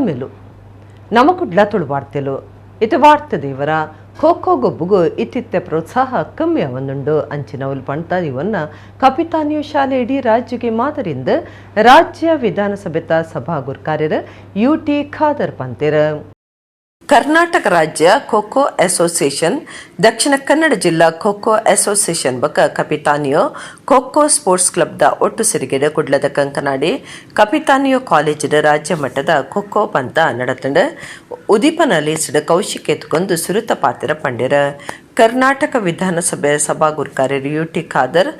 ಸೊಲ್ಮೆಲು ನಮಕುಡ್ಲ ತುಳುವಾರ್ತೆಲು ಇತ ವಾರ್ತೆ ದೇವರ ಖೋ ಗೊಬ್ಬುಗು ಇತ್ತಿತ್ತೆ ಪ್ರೋತ್ಸಾಹ ಕಮ್ಮಿ ಅವನುಂಡು ಅಂಚಿನವಲ್ ಪಂತ ಇವನ್ನ ಕಪಿತಾನಿಯು ಶಾಲೆ ಇಡೀ ರಾಜ್ಯಕ್ಕೆ ಮಾದರಿಂದ ರಾಜ್ಯ ವಿಧಾನಸಭೆತ ಸಭಾ ಗುರ್ಕಾರ್ಯರು ಯು.ಟಿ. ಖಾದರ್ ಪಂತೆರ್. ಕರ್ನಾಟಕ ರಾಜ್ಯ ಖೋ ಅಸೋಸಿಯೇಷನ್ ದಕ್ಷಿಣ ಕನ್ನಡ ಜಿಲ್ಲಾ ಖೋ ಅಸೋಸಿಯೇಷನ್ ಬಕ ಕಪಿತಾನಿಯೋ ಖೋ ಸ್ಪೋರ್ಟ್ಸ್ ಕ್ಲಬ್ದ ಒಟ್ಟು ಸಿರಿಗೆಡ್ ಕುಡ್ಲದ ಕಂಕನಾಡಿ ಕಪಿತಾನಿಯೋ ಕಾಲೇಜಿನ ರಾಜ್ಯ ಮಟ್ಟದ ಖೋ ಪಂತ ನಡತಂಡು ಉದೀಪನ ಲೀಸ್ಡ್ ಕೌಶಿಕ್ ಎತ್ಕೊಂಡು ಸುರುತ ಪಾತ್ರ ಪಂಡಿರ. ಕರ್ನಾಟಕ ವಿಧಾನಸಭೆ ಸಭಾಗುರ್ಕಾರ್ಯರು ಯು.ಟಿ. ಖಾದರ್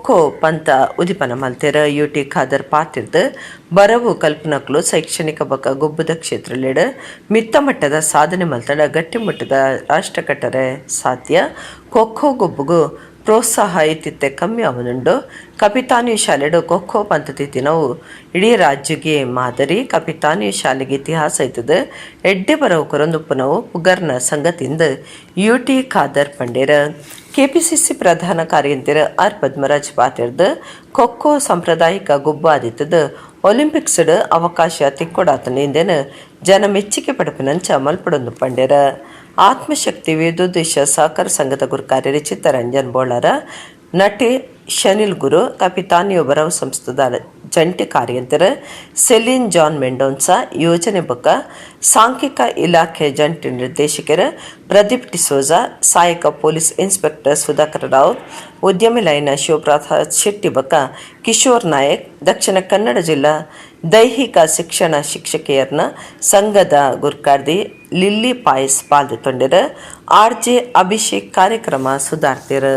ಖೋ ಪಂತ ಉದಿಪನ ಮಲ್ತೆರ್. ಯು.ಟಿ. ಖಾದರ್ ಪಾತಿರ್ದ್ ಬರವು ಕಲ್ಪನಕ್ಲು ಶೈಕ್ಷಣಿಕ ಬಕ ಗೊಬ್ಬುದ ಕ್ಷೇತ್ರಲೆಡ್ ಮಿತ್ತ ಮಟ್ಟದ ಸಾಧನೆ ಮಲ್ತಡ ಗಟ್ಟಿಮಟ್ಟದ ರಾಷ್ಟ್ರ ಕಟ್ಟರೆ ಸಾಧ್ಯ. ಖೋ ಗೊಬ್ಬುಗು ಪ್ರೋತ್ಸಾಹ ಇತ್ತಿತ್ತೆ ಕಮ್ಮಿ ಅವನುಂಡು. ಕಪಿತಾನಿ ಶಾಲೆಡು ಖೋ ಪಂತತಿನವು ಇಡೀ ರಾಜ್ಯಕ್ಕೆ ಮಾದರಿ. ಕಪಿತಾನಿ ಶಾಲೆಗೆ ಇತಿಹಾಸ ಇತ್ತದ ಎಡ್ಡೆ ಬರವು ಕೊರೊಂದುಪ್ಪುನವು ಪುಗರ್ನ ಸಂಗತಿಂದ ಯು.ಟಿ. ಖಾದರ್ ಪಂಡೇರ್. ಕೆಪಿಸಿಸಿ ಪ್ರಧಾನ ಕಾರ್ಯಂತೆರ್ ಆರ್ ಪದ್ಮರಾಜ್ ಪಾತಿರ್ದ್ ಖೋ ಸಾಂಪ್ರದಾಯಿಕ ಗೊಬ್ಬು ಆದಿತ್ತದ ಒಲಿಂಪಿಕ್ಸ್ ಅವಕಾಶ ತಿಕ್ಕೊಡಾತನ ಇಂದೇನು ಜನ ಮೆಚ್ಚುಗೆ ಪಡಪಿನಂಚ ಮಲ್ಪಡೊಂದು ಪಂಡೇರ್. ಆತ್ಮಶಕ್ತಿ ವಿದ್ಯುದ್ದೇಶ ಸಹಕಾರ ಸಂಘದ ಗುರುಕಾರ್ಯರು ಚಿತ್ತರಂಜನ್ ಬೋಳಾರ, ನಟಿ ಶನಿಲ್ ಗುರು, ಕಪಿತಾನಿಯೋ ಬರವು ಸಂಸ್ಥೆದ ಜಂಟಿ ಕಾರ್ಯಂತೆರ್ ಸೆಲಿನ್ ಜಾನ್ ಮೆಂಡೋನ್ಸಾ, ಯೋಜನೆ ಬೊಕ್ಕ ಸಾಂಖ್ಯಿಕ ಇಲಾಖೆ ಜಂಟಿ ನಿರ್ದೇಶಕರು ಪ್ರದೀಪ್ ಡಿಸೋಜಾ, ಸಹಾಯಕ ಪೊಲೀಸ್ ಇನ್ಸ್ಪೆಕ್ಟರ್ ಸುಧಾಕರ್ ರಾವ್, ಉದ್ಯಮಿ ಲೈನ ಶಿವಪ್ರಸಾದ್ ಶೆಟ್ಟಿ ಬೊಕ್ಕ ಕಿಶೋರ್ ನಾಯಕ್, ದಕ್ಷಿಣ ಕನ್ನಡ ಜಿಲ್ಲಾ ದೈಹಿಕ ಶಿಕ್ಷಣ ಶಿಕ್ಷಕಿಯರ್ನ ಸಂಘದ ಗುರ್ಕಾರ್ದಿ ಲಿಲ್ಲಿ ಪಾಯಸ್ ಪಾಲ್ದೆತೊಂಡೆರ್. ಆರ್ ಜೆ ಅಭಿಷೇಕ್ ಕಾರ್ಯಕ್ರಮ ಸುಧಾರ್ತಿರ್.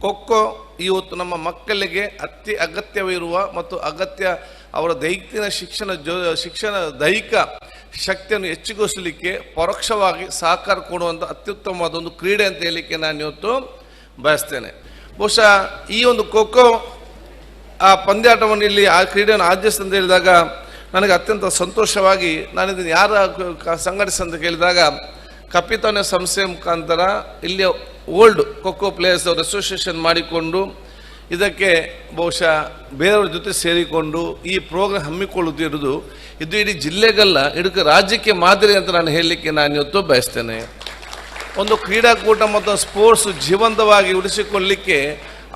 ಖೋಖೋ ಇವತ್ತು ನಮ್ಮ ಮಕ್ಕಳಿಗೆ ಅತಿ ಅಗತ್ಯವಿರುವ ಮತ್ತು ಅಗತ್ಯ ಅವರ ದೈಹಿಕ ಶಿಕ್ಷಣ ದೈಹಿಕ ಶಕ್ತಿಯನ್ನು ಹೆಚ್ಚಿಗೊಳಿಸಲಿಕ್ಕೆ ಪರೋಕ್ಷವಾಗಿ ಸಹಕಾರ ಕೊಡುವಂಥ ಅತ್ಯುತ್ತಮವಾದ ಒಂದು ಕ್ರೀಡೆ ಅಂತ ಹೇಳಲಿಕ್ಕೆ ನಾನು ಇವತ್ತು ಬಯಸ್ತೇನೆ. ಬಹುಶಃ ಈ ಒಂದು ಖೋಖೋ ಆ ಪಂದ್ಯಾಟವನ್ನು ಇಲ್ಲಿ ಆ ಕ್ರೀಡೆಯನ್ನು ಆಚರಿಸಿ ಅಂತ ಹೇಳಿದಾಗ ನನಗೆ ಅತ್ಯಂತ ಸಂತೋಷವಾಗಿ ನಾನು ಇದನ್ನು ಯಾರ ಸಂಘಟಿಸ ಅಂತ ಕೇಳಿದಾಗ ಕಪಿತಾನ ಸಂಸ್ಥೆ ಮುಖಾಂತರ ಇಲ್ಲಿ ಓಲ್ಡ್ ಖೋಖೋ ಪ್ಲೇಯರ್ಸ್ ಅವರು ಅಸೋಸಿಯೇಷನ್ ಮಾಡಿಕೊಂಡು ಇದಕ್ಕೆ ಬಹುಶಃ ಬೇರೆಯವ್ರ ಜೊತೆ ಸೇರಿಕೊಂಡು ಈ ಪ್ರೋಗ್ರಾಮ್ ಹಮ್ಮಿಕೊಳ್ಳುತ್ತಿರುವುದು ಇದು ಇಡೀ ಜಿಲ್ಲೆಗಲ್ಲ, ಇಡೀ ರಾಜ್ಯಕ್ಕೆ ಮಾದರಿ ಅಂತ ನಾನು ಹೇಳಲಿಕ್ಕೆ ನಾನು ಇವತ್ತು ಬಯಸ್ತೇನೆ. ಒಂದು ಕ್ರೀಡಾಕೂಟ ಮತ್ತು ಸ್ಪೋರ್ಟ್ಸ್ ಜೀವಂತವಾಗಿ ಉಳಿಸಿಕೊಳ್ಳಲಿಕ್ಕೆ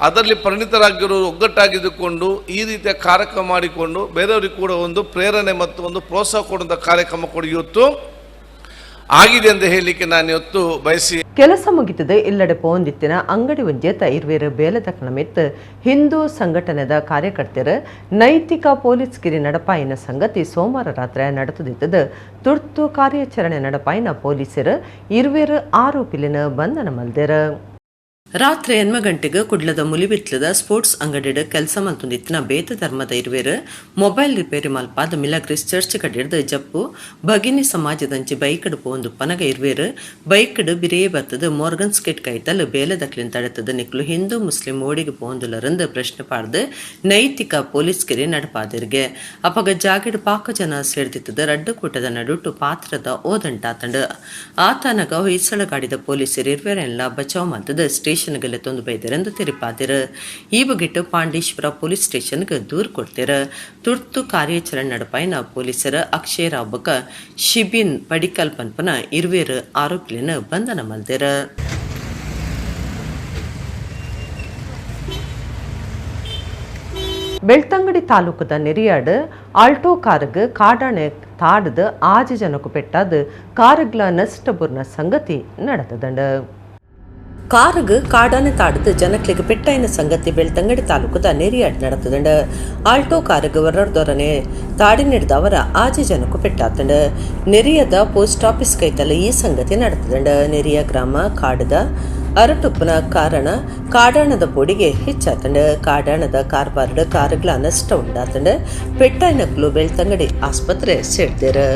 ಅದರಲ್ಲಿ ಪರಿಣಿತರಾಗಿರೋರು ಒಗ್ಗಟ್ಟಾಗಿದ್ದುಕೊಂಡು ಈ ರೀತಿಯ ಕಾರ್ಯಕ್ರಮ ಮಾಡಿಕೊಂಡು ಬೇರೆಯವರಿಗೆ ಕೂಡ ಒಂದು ಪ್ರೇರಣೆ ಮತ್ತು ಒಂದು ಪ್ರೋತ್ಸಾಹ ಕೊಡುವಂಥ ಕಾರ್ಯಕ್ರಮ ಕೂಡ ಇವತ್ತು ಆಗಿದೆ ಅಂತ ಹೇಳಲಿಕ್ಕೆ ನಾನು ಇವತ್ತು ಬಯಸಿ. ಕೆಲಸ ಮುಗಿತದೆ ಇಲ್ಲಡೆ ಪೋಂದಿತ್ತಿನ ಅಂಗಡಿ ಒಂಜೇತ ಇರ್ವೇರು ಬೇಲದಕ್ಕನ ಮೆತ್ತು ಹಿಂದೂ ಸಂಘಟನೆದ ಕಾರ್ಯಕರ್ತರ ನೈತಿಕ ಪೊಲೀಸ್ಗಿರಿ ನಡಪಾಯಿನ ಸಂಗತಿ ಸೋಮವಾರ ರಾತ್ರಿ ನಡೆದುದಿತ್ತದ ತುರ್ತು ಕಾರ್ಯಾಚರಣೆ ನಡಪಾಯಿನ ಪೊಲೀಸರು ಇರ್ವೇರು ಆರೋಪಿಲಿನ ಬಂಧನ ಮಲ್ದೆರ. ರಾತ್ರಿ 8 ಗಂಟೆಗೆ ಕುಡ್ಲದ ಮುಲಿಬಿತ್ಲದ ಸ್ಪೋರ್ಟ್ಸ್ ಅಂಗಡಿಡ್ ಕೆಲಸ ಮಲ್ತೊಂದಿತ್ತಿನ ಬೇತ ಧರ್ಮದ ಇರುವೆರ್ ಮೊಬೈಲ್ ರಿಪೇರಿ ಮಲ್ಪಾದ ಮಿಲಗ್ರಿಸ್ ಚರ್ಚ್ ಕಡಿಡ್ದ್ ಜಪ್ಪು ಭಗಿನಿ ಸಮಾಜದಂಚಿ ಬೈಕ್ಡ್ ಪೋಂದು ಪನಗ ಇರುವೆರ್ ಬೈಕ್ಡ್ ಬಿರಿಯೇ ಬತ್ತದ ಮೋರ್ಗನ್ ಸ್ಕೆಟ್ ಕೈತಲ್ ಬೇಲೆದಕ್ಲಿನ್ ತಡೆತದ ನಿಕ್ಲು ಹಿಂದೂ ಮುಸ್ಲಿಂ ಓಡಿಗೆ ಪೋಂದುಲರಂದು ಪ್ರಶ್ನೆ ಪಾಡ್ದು ನೈತಿಕ ಪೊಲೀಸ್ಗಿರಿ ನಡಪಾದಿರ್ಗೆ. ಅಪಗ ಜಾಗೆಡ್ ಪಾಕ ಜನ ಸೇರ್ದಿತ್ತದ ರಡ್ಡು ಕೂಟದ ನಡುಟು ಪಾತ್ರದ ಓದಂಟಾತಂಡು. ಆತನಗ ಹೊಯ್ಸಳ ಗಾಡಿದ ಪೊಲೀಸರು ಇರ್ವೆರೆಲ್ಲ ಬಚಾವ್ ಮಲ್ತದ ಸ್ಟೇಷನ್ ತೊಂದು ಬೈದರೆಂದು ತೆರಿಪಾದಿರು. ಈ ಬಗೆಟ್ ಪಾಂಡೇಶ್ವರ ಪೊಲೀಸ್ ಸ್ಟೇಷನ್ಗೆ ದೂರು ಕೊಡ್ತೀರ. ತುರ್ತು ಕಾರ್ಯಾಚರಣೆ ನಡಪಾಯಿನ ಪೊಲೀಸರ ಅಕ್ಷಯ್ ರಾವ್ ಬೊಕ ಶಿಬಿನ್ ಪಡಿಕಲ್ ಪನ್ಪನ ಇರ್ವೇರು ಆರೋಪಿಲಿನ ಬಂಧನ ಮಲ್ದೆರ್. ಬೆಳ್ತಂಗಡಿ ತಾಲೂಕದ ನೆರಿಯಾಡು ಆಲ್ಟೋ ಕಾರ್ಗ್ ಕಾಡಾಣೆ ತಾಡದ ಆಜಿ ಜನಕು ಪೆಟ್ಟಾದ ಕಾರುಗ್ಲ ನಷ್ಟ ಬುರ್ನ ಸಂಗತಿ ನಡೆದದಂಡ. ಕಾರುಗು ಕಾಡಾನೆ ತಾಡದು ಜನಕ್ಲೆಗ್ ಪೆಟ್ಟಾಯಿನ ಸಂಗತಿ ಬೆಳ್ತಂಗಡಿ ತಾಲೂಕುದ ನೆರಿಯಾಡ್ ನಡತದಂಡ. ಆಲ್ಟೋ ಕಾರುಗು ವರ್ರರ್ದೊರನೆ ತಾಡಿನಿಡ್ದವರ ಆಜೆ ಜನಕ್ಕೂ ಪೆಟ್ಟಾತಂಡ. ನೆರಿಯದ ಪೋಸ್ಟ್ ಆಫೀಸ್ ಕೈತಲ ಈ ಸಂಗತಿ ನಡತದಂಡ. ನೆರಿಯ ಗ್ರಾಮ ಕಾಡದ ಅರಟುಪ್ಪನ ಕಾರಣ ಕಾಡಾಣದ ಪೊಡಿಗೆ ಹೆಚ್ಚಾತಂಡ. ಕಾಡಾಣದ ಕಾರ್ಬಾರ್ಡ್ ಕಾರುಗಳ ನಷ್ಟ ಉಂಡಾತಂಡ. ಪೆಟ್ಟಾಯಿನಕ್ಲು ಬೆಳ್ತಂಗಡಿ ಆಸ್ಪತ್ರೆ ಸೇರ್ದೇರು.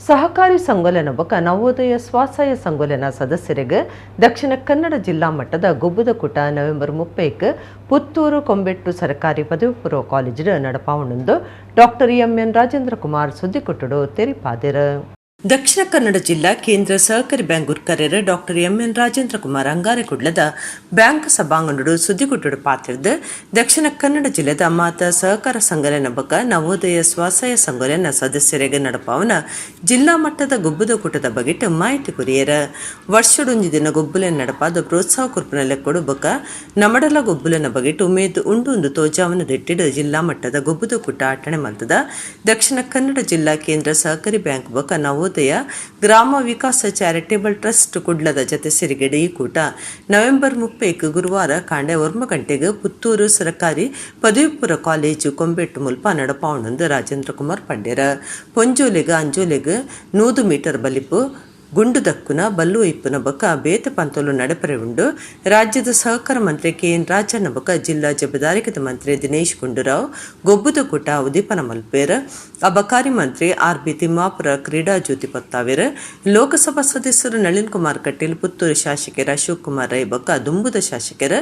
ಸಹಕಾರಿ ಸಂಗೋಲನ ಬೊಕ ನವೋದಯ ಸ್ವಾಸಯ ಸಂಗೋಲನ ಸದಸ್ಯರಿಗೆ ದಕ್ಷಿಣ ಕನ್ನಡ ಜಿಲ್ಲಾ ಮಟ್ಟದ ಗೊಬ್ಬುದಕೂಟ ನವೆಂಬರ್ 30 ಪುತ್ತೂರು ಕೊಂಬೆಟ್ಟು ಸರ್ಕಾರಿ ಪದವಿ ಪೂರ್ವ ಕಾಲೇಜಿನ ನಡಪಾವಣಂದು ಡಾಕ್ಟರ್ ಎಂಎನ್ ರಾಜೇಂದ್ರ ಕುಮಾರ್ ಸುದ್ದಿಕೊಟ್ಟಡು ತೆರಿಪಾದಿರು. ದಕ್ಷಿಣ ಕನ್ನಡ ಜಿಲ್ಲಾ ಕೇಂದ್ರ ಸಹಕಾರಿ ಬ್ಯಾಂಕ್ ಗುರ್ಕರ್ಯರು ಡಾಕ್ಟರ್ ಎಂಎನ್ ರಾಜೇಂದ್ರ ಕುಮಾರ್ ಅಂಗಾರೆಕುಡ್ಲದ ಬ್ಯಾಂಕ್ ಸಭಾಂಗಣಡು ಸುದ್ದಿಗುಟ್ಟುಡು ಪಾತಿರ್ದು ದಕ್ಷಿಣ ಕನ್ನಡ ಜಿಲ್ಲೆದ ಮಾತ ಸಹಕಾರ ಸಂಘಲೆನ ಬೊಕ ನವೋದಯ ಸ್ವಾಸಯ ಸಂಘಲೆನ ಸದಸ್ಯರಿಗೆ ನಡಪಾವನ ಜಿಲ್ಲಾ ಮಟ್ಟದ ಗೊಬ್ಬುದ ಕೂಟದ ಬಗೆಟ್ ಮಾಹಿತಿ ಕೊರಿಯರ. ವರ್ಷಡೊಂಜಿ ದಿನ ಗೊಬ್ಬುಲೆನ ನಡಪಾದ ಪ್ರೋತ್ಸಾಹ ಕುರ್ಪುನ ಲೆಕ್ಕೊಡು ಬೊಕ ನಮಡಲ ಗೊಬ್ಬುಲೆನ ಬಗೆಟ್ ಉಮೇದ್ ಉಂಡು ಒಂದು ತೋಜಾವನ ದಿಟ್ಟಿಡು ಜಿಲ್ಲಾ ಮಟ್ಟದ ಗೊಬ್ಬುದ ಕೂಟ ಆಟಣೆ ಮಲ್ತದ ದಕ್ಷಿಣ ಕನ್ನಡ ಜಿಲ್ಲಾ ಕೇಂದ್ರ ಸಹಕಾರಿ ಬ್ಯಾಂಕ್ ಬೊಕ ನವೋದಯ ಗ್ರಾಮ ವಿಕಾಸ ಚಾರಿಟೇಬಲ್ ಟ್ರಸ್ಟ್ ಕುಡ್ಲದ ಜತೆ ಸಿರಿಗೆಡೆ ಈ ಕೂಟ ನವೆಂಬರ್ 30 ಗುರುವಾರ ಕಾಂಡೆ 1 ಗಂಟೆಗೆ ಪುತ್ತೂರು ಸರ್ಕಾರಿ ಪದವಿ ಪೂರ್ವ ಕಾಲೇಜು ಕೊಂಬೆಟ್ಟು ಮುಲ್ಪ ನಡಪಾವಣಂದು ರಾಜೇಂದ್ರ ಕುಮಾರ್ ಪಂಡ್ಯರ. ಪೊಂಜೋಲೆಗ್ ಅಂಜೋಲೆಗ್ 100 ಮೀಟರ್ ಬಲಿಪು ಗುಂಡು ದಕ್ಕುನ ಬಲ್ಲು ಇಪ್ಪುನ ಬೊಕ ಬೇತೆ ಪಂತೋಲು ನಡಪರೆ ಉಂಡು. ರಾಜ್ಯದ ಸಹಕಾರ ಮಂತ್ರಿ ಕೆ.ಎನ್. ರಾಜಣ್ಣ ಬೊಕ ಜಿಲ್ಲಾ ಜಬದಾರಿಕದ ಮಂತ್ರಿ ದಿನೇಶ್ ಗುಂಡೂರಾವ್ ಗೊಬ್ಬುದ ಕೂಟ ಉದೀಪನ ಮಲ್ಪೇರ್. ಅಬಕಾರಿ ಮಂತ್ರಿ ಆರ್.ಬಿ. ತಿಮ್ಮಾಪುರ ಕ್ರೀಡಾ ಜ್ಯೋತಿ ಪತ್ತಾವೇರ್. ಲೋಕಸಭಾ ಸದಸ್ಯರು ನಳಿನ್ ಕುಮಾರ್ ಕಟೀಲ್, ಪುತ್ತೂರು ಶಾಸಕರ ಅಶೋಕ್ ಕುಮಾರ್ ರೈ ಬೊಕ ದುಂಬುದ ಶಾಸಕರ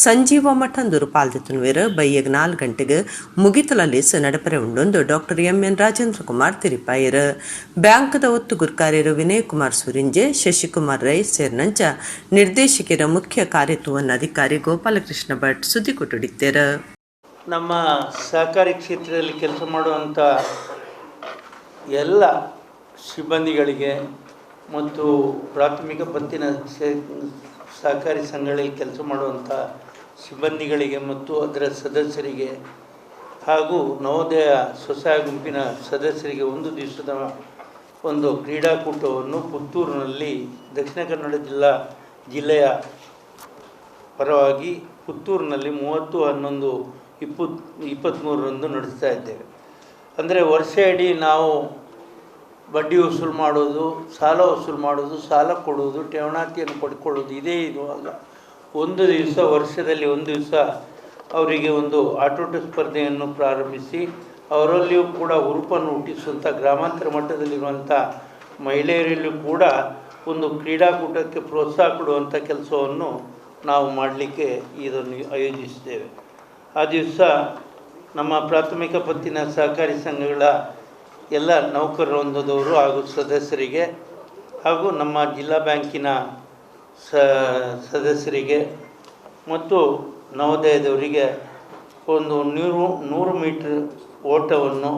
ಸಂಜೀವ ಮಠಂದೂರು ಪಾಲ್ದೆತುನುವೇರ್. ಬಯ್ಯಗ್ 4 ಗಂಟೆಗೆ ಮುಗಿತಲ ಲೇಸ್ ನಡಪರೆ ಉಂಡೊಂದು ಡಾಕ್ಟರ್ ಎಂಎನ್ ರಾಜೇಂದ್ರ ಕುಮಾರ್ ತಿರಿಪಾಯರ್. ಬ್ಯಾಂಕ್ದ ಒತ್ತು ಗುರ್ಕಾರ್ಯರು ವಿನಯ್ ಕುಮಾರ್ ಸುರಿಂಜೆ, ಶಶಿಕುಮಾರ್ ರೈ ಸೇರ್ನಂಚ ನಿರ್ದೇಶಕರ ಮುಖ್ಯ ಕಾರ್ಯತ್ವವನ್ನು ಅಧಿಕಾರಿ ಗೋಪಾಲಕೃಷ್ಣ ಭಟ್ ಸುದ್ದಿ ಕೊಟ್ಟುಡಿದ್ದಾರೆ. ನಮ್ಮ ಸಹಕಾರಿ ಕ್ಷೇತ್ರದಲ್ಲಿ ಕೆಲಸ ಮಾಡುವಂಥ ಎಲ್ಲ ಸಿಬ್ಬಂದಿಗಳಿಗೆ ಮತ್ತು ಪ್ರಾಥಮಿಕ ಪತ್ತಿನ ಸಹಕಾರಿ ಸಂಘಗಳಲ್ಲಿ ಕೆಲಸ ಮಾಡುವಂಥ ಸಿಬ್ಬಂದಿಗಳಿಗೆ ಮತ್ತು ಅದರ ಸದಸ್ಯರಿಗೆ ಹಾಗೂ ನವೋದಯ ಸ್ವಸಹಾಯ ಗುಂಪಿನ ಸದಸ್ಯರಿಗೆ ಒಂದು ದಿವಸದ ಒಂದು ಕ್ರೀಡಾಕೂಟವನ್ನು ಪುತ್ತೂರಿನಲ್ಲಿ ದಕ್ಷಿಣ ಕನ್ನಡ ಜಿಲ್ಲೆಯ ಪರವಾಗಿ ಪುತ್ತೂರಿನಲ್ಲಿ 30/11/23 ನಡೆಸ್ತಾ ಇದ್ದೇವೆ. ಅಂದರೆ ವರ್ಷ ಇಡೀ ನಾವು ಬಡ್ಡಿ ವಸೂಲು ಮಾಡೋದು, ಸಾಲ ವಸೂಲು ಮಾಡೋದು, ಸಾಲ ಕೊಡೋದು, ಠೇವಣಾತಿಯನ್ನು ಪಡ್ಕೊಳ್ಳೋದು ಇದೇ ಇರುವಾಗ ಒಂದು ದಿವಸ ವರ್ಷದಲ್ಲಿ ಒಂದು ದಿವಸ ಅವರಿಗೆ ಒಂದು ಆಟೋಟ ಸ್ಪರ್ಧೆಯನ್ನು ಪ್ರಾರಂಭಿಸಿ ಅವರಲ್ಲಿಯೂ ಕೂಡ ಹುರುಪನ್ನು ಹುಟ್ಟಿಸುವಂಥ ಗ್ರಾಮಾಂತರ ಮಟ್ಟದಲ್ಲಿರುವಂಥ ಮಹಿಳೆಯರಲ್ಲಿಯೂ ಕೂಡ ಒಂದು ಕ್ರೀಡಾಕೂಟಕ್ಕೆ ಪ್ರೋತ್ಸಾಹ ಕೊಡುವಂಥ ಕೆಲಸವನ್ನು ನಾವು ಮಾಡಲಿಕ್ಕೆ ಇದನ್ನು ಆಯೋಜಿಸಿದ್ದೇವೆ. ಆ ದಿವಸ ನಮ್ಮ ಪ್ರಾಥಮಿಕ ಪತ್ತಿನ ಸಹಕಾರಿ ಸಂಘಗಳ ಎಲ್ಲ ನೌಕರ ವೃಂದದವರು ಹಾಗೂ ಸದಸ್ಯರಿಗೆ ಹಾಗೂ ನಮ್ಮ ಜಿಲ್ಲಾ ಬ್ಯಾಂಕಿನ ಸದಸ್ಯರಿಗೆ ಮತ್ತು ನವೋದಯದವರಿಗೆ ಒಂದು 100 ಮೀಟರ್ ಓಟವನ್ನು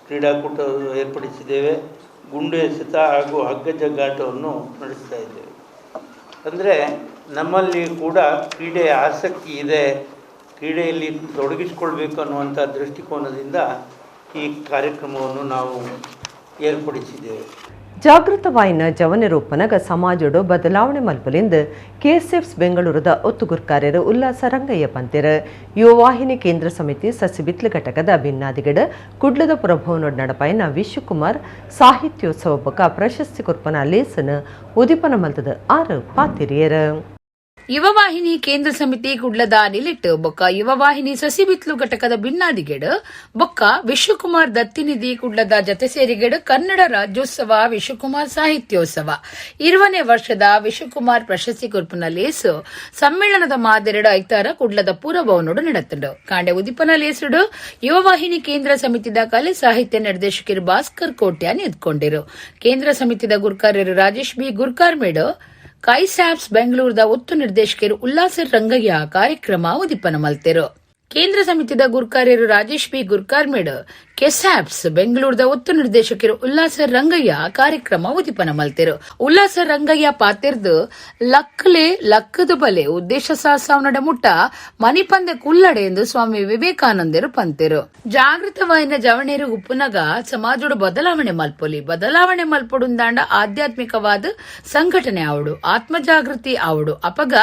ಕ್ರೀಡಾಕೂಟ ಏರ್ಪಡಿಸಿದ್ದೇವೆ. ಗುಂಡು ಎಸೆತ ಹಾಗೂ ಹಗ್ಗ ಜಗ್ಗಾಟವನ್ನು ನಡೆಸ್ತಾ ಇದ್ದೇವೆ. ಅಂದರೆ ನಮ್ಮಲ್ಲಿ ಕೂಡ ಕ್ರೀಡೆಯ ಆಸಕ್ತಿ ಇದೆ, ಕ್ರೀಡೆಯಲ್ಲಿ ತೊಡಗಿಸಿಕೊಳ್ಬೇಕು ಅನ್ನುವಂಥ ದೃಷ್ಟಿಕೋನದಿಂದ ಈ ಕಾರ್ಯಕ್ರಮವನ್ನು ನಾವು ಏರ್ಪಡಿಸಿದ್ದೇವೆ. ಜಾಗೃತವಾಯಿನ ಜವನರೂಪನಗ ಸಮಾಜಡು ಬದಲಾವಣೆ ಮಲ್ಪಲಿಂದ ಕೆಎಸ್ಎಫ್ಸ್ ಬೆಂಗಳೂರದ ಒತ್ತುಗುರ್ಕಾರ್ಯರು ಉಲ್ಲಾಸ ರಂಗಯ್ಯ ಪಂತೆರ್. ಯುವವಾಹಿನಿ ಕೇಂದ್ರ ಸಮಿತಿ ಸಸಿಬಿತ್ಲು ಘಟಕದ ಭಿನ್ನಾದಿಗಡ ಕುಡ್ಲದ ಪುರಭವನೋಡ್ ನಡಪಾಯಿನ ವಿಶ್ವಕುಮಾರ್ ಸಾಹಿತ್ಯೋತ್ಸವ ಬೊಕ ಪ್ರಶಸ್ತಿ ಕೊರ್ಪನ ಲೇಸನ ಉದಿಪನ ಮಲ್ತದ 6 ಪಾತಿರಿಯರ್. ಯುವವಾಹಿನಿ ಕೇಂದ್ರ ಸಮಿತಿ ಕುಡ್ಲದ ನಿಲಿಟ್ ಬೊಕ್ಕ ಯುವವಾಹಿನಿ ಸಸಿಬಿತ್ಲು ಘಟಕದ ಬಿನ್ನಾದಿಗೆಡ್ ಬೊಕ್ಕ ವಿಶ್ವಕುಮಾರ್ ದತ್ತಿನಿಧಿ ಕುಡ್ಲದ ಜತೆ ಸೇರಿಗೆಡ್ ಕನ್ನಡ ರಾಜ್ಯೋತ್ಸವ ವಿಶ್ವಕುಮಾರ್ ಸಾಹಿತ್ಯೋತ್ಸವ 20ನೇ ವರ್ಷದ ವಿಶ್ವಕುಮಾರ್ ಪ್ರಶಸ್ತಿ ಕೊರ್ಪುನ ಲೇಸು ಸಮ್ಮೇಳನದ ಮಾದೆರಡು ಐತಾರ ಕುಡ್ಲದ ಪೂರಭವನೋಡು ನಡೆತುಂಡು. ಕಾಂಡೆ ಉದಿಪನ ಲೇಸುಡು ಯುವವಾಹಿನಿ ಕೇಂದ್ರ ಸಮಿತಿದ ಕಲೆ ಸಾಹಿತ್ಯ ನಿರ್ದೇಶಕರು ಭಾಸ್ಕರ್ ಕೋಟ್ಯಾನ್ ಎದ್ಕೊಂಡಿರು. ಕೇಂದ್ರ ಸಮಿತಿದ ಗುರ್ಕಾರ್ಯರು ರಾಜೇಶ್ ಬಿ ಗುರ್ಕಾರ್ಮೇಡು ಕೈಸ್ಯಾಪ್ಸ್ ಬೆಂಗಳೂರದ ಒತ್ತು ನಿರ್ದೇಶಕರು ಉಲ್ಲಾಸ ರಂಗಯ್ಯ ಕಾರ್ಯಕ್ರಮ ಉದಿಪನ ಮಲ್ತೆರು. ಕೇಂದ್ರ ಸಮಿತಿದ ಗುರ್ಕಾರ್ಯರು ರಾಜೇಶ್ ಬಿ ಗುರ್ಕಾರ್ಮೇಡ್ ಕೆಸ್ಯಾಪ್ಸ್ ಬೆಂಗಳೂರದ ಒತ್ತು ನಿರ್ದೇಶಕರು ಉಲ್ಲಾಸ ರಂಗಯ್ಯ ಕಾರ್ಯಕ್ರಮ ಉದಿಪನ ಮಲ್ತೆರು. ಉಲ್ಲಾಸ ರಂಗಯ್ಯ ಪಾತೆರ್ದು, ಲಕ್ಕಲೆ ಲಕ್ಕದ ಬಲೆ ಉದ್ದೇಶ ಸಾಸಾವನಡ ಮುಟ್ಟ ಮನಿಪಂದೆ ಕುಲ್ಲಡೆ ಎಂದು ಸ್ವಾಮಿ ವಿವೇಕಾನಂದರು ಪಂತೆರು. ಜಾಗೃತವಾಯಿನ ಜವಣೇರು ಉಪ್ಪುನಗ ಸಮಾಜೋಡು ಬದಲಾವಣೆ ಮಲ್ಪೊಲಿ. ಬದಲಾವಣೆ ಮಲ್ಪೊಡುಂದಾಂಡ ಆಧ್ಯಾತ್ಮಿಕವಾದ ಸಂಘಟನೆ ಆವಡು, ಆತ್ಮಜಾಗೃತಿ ಆವಡು, ಅಪಗ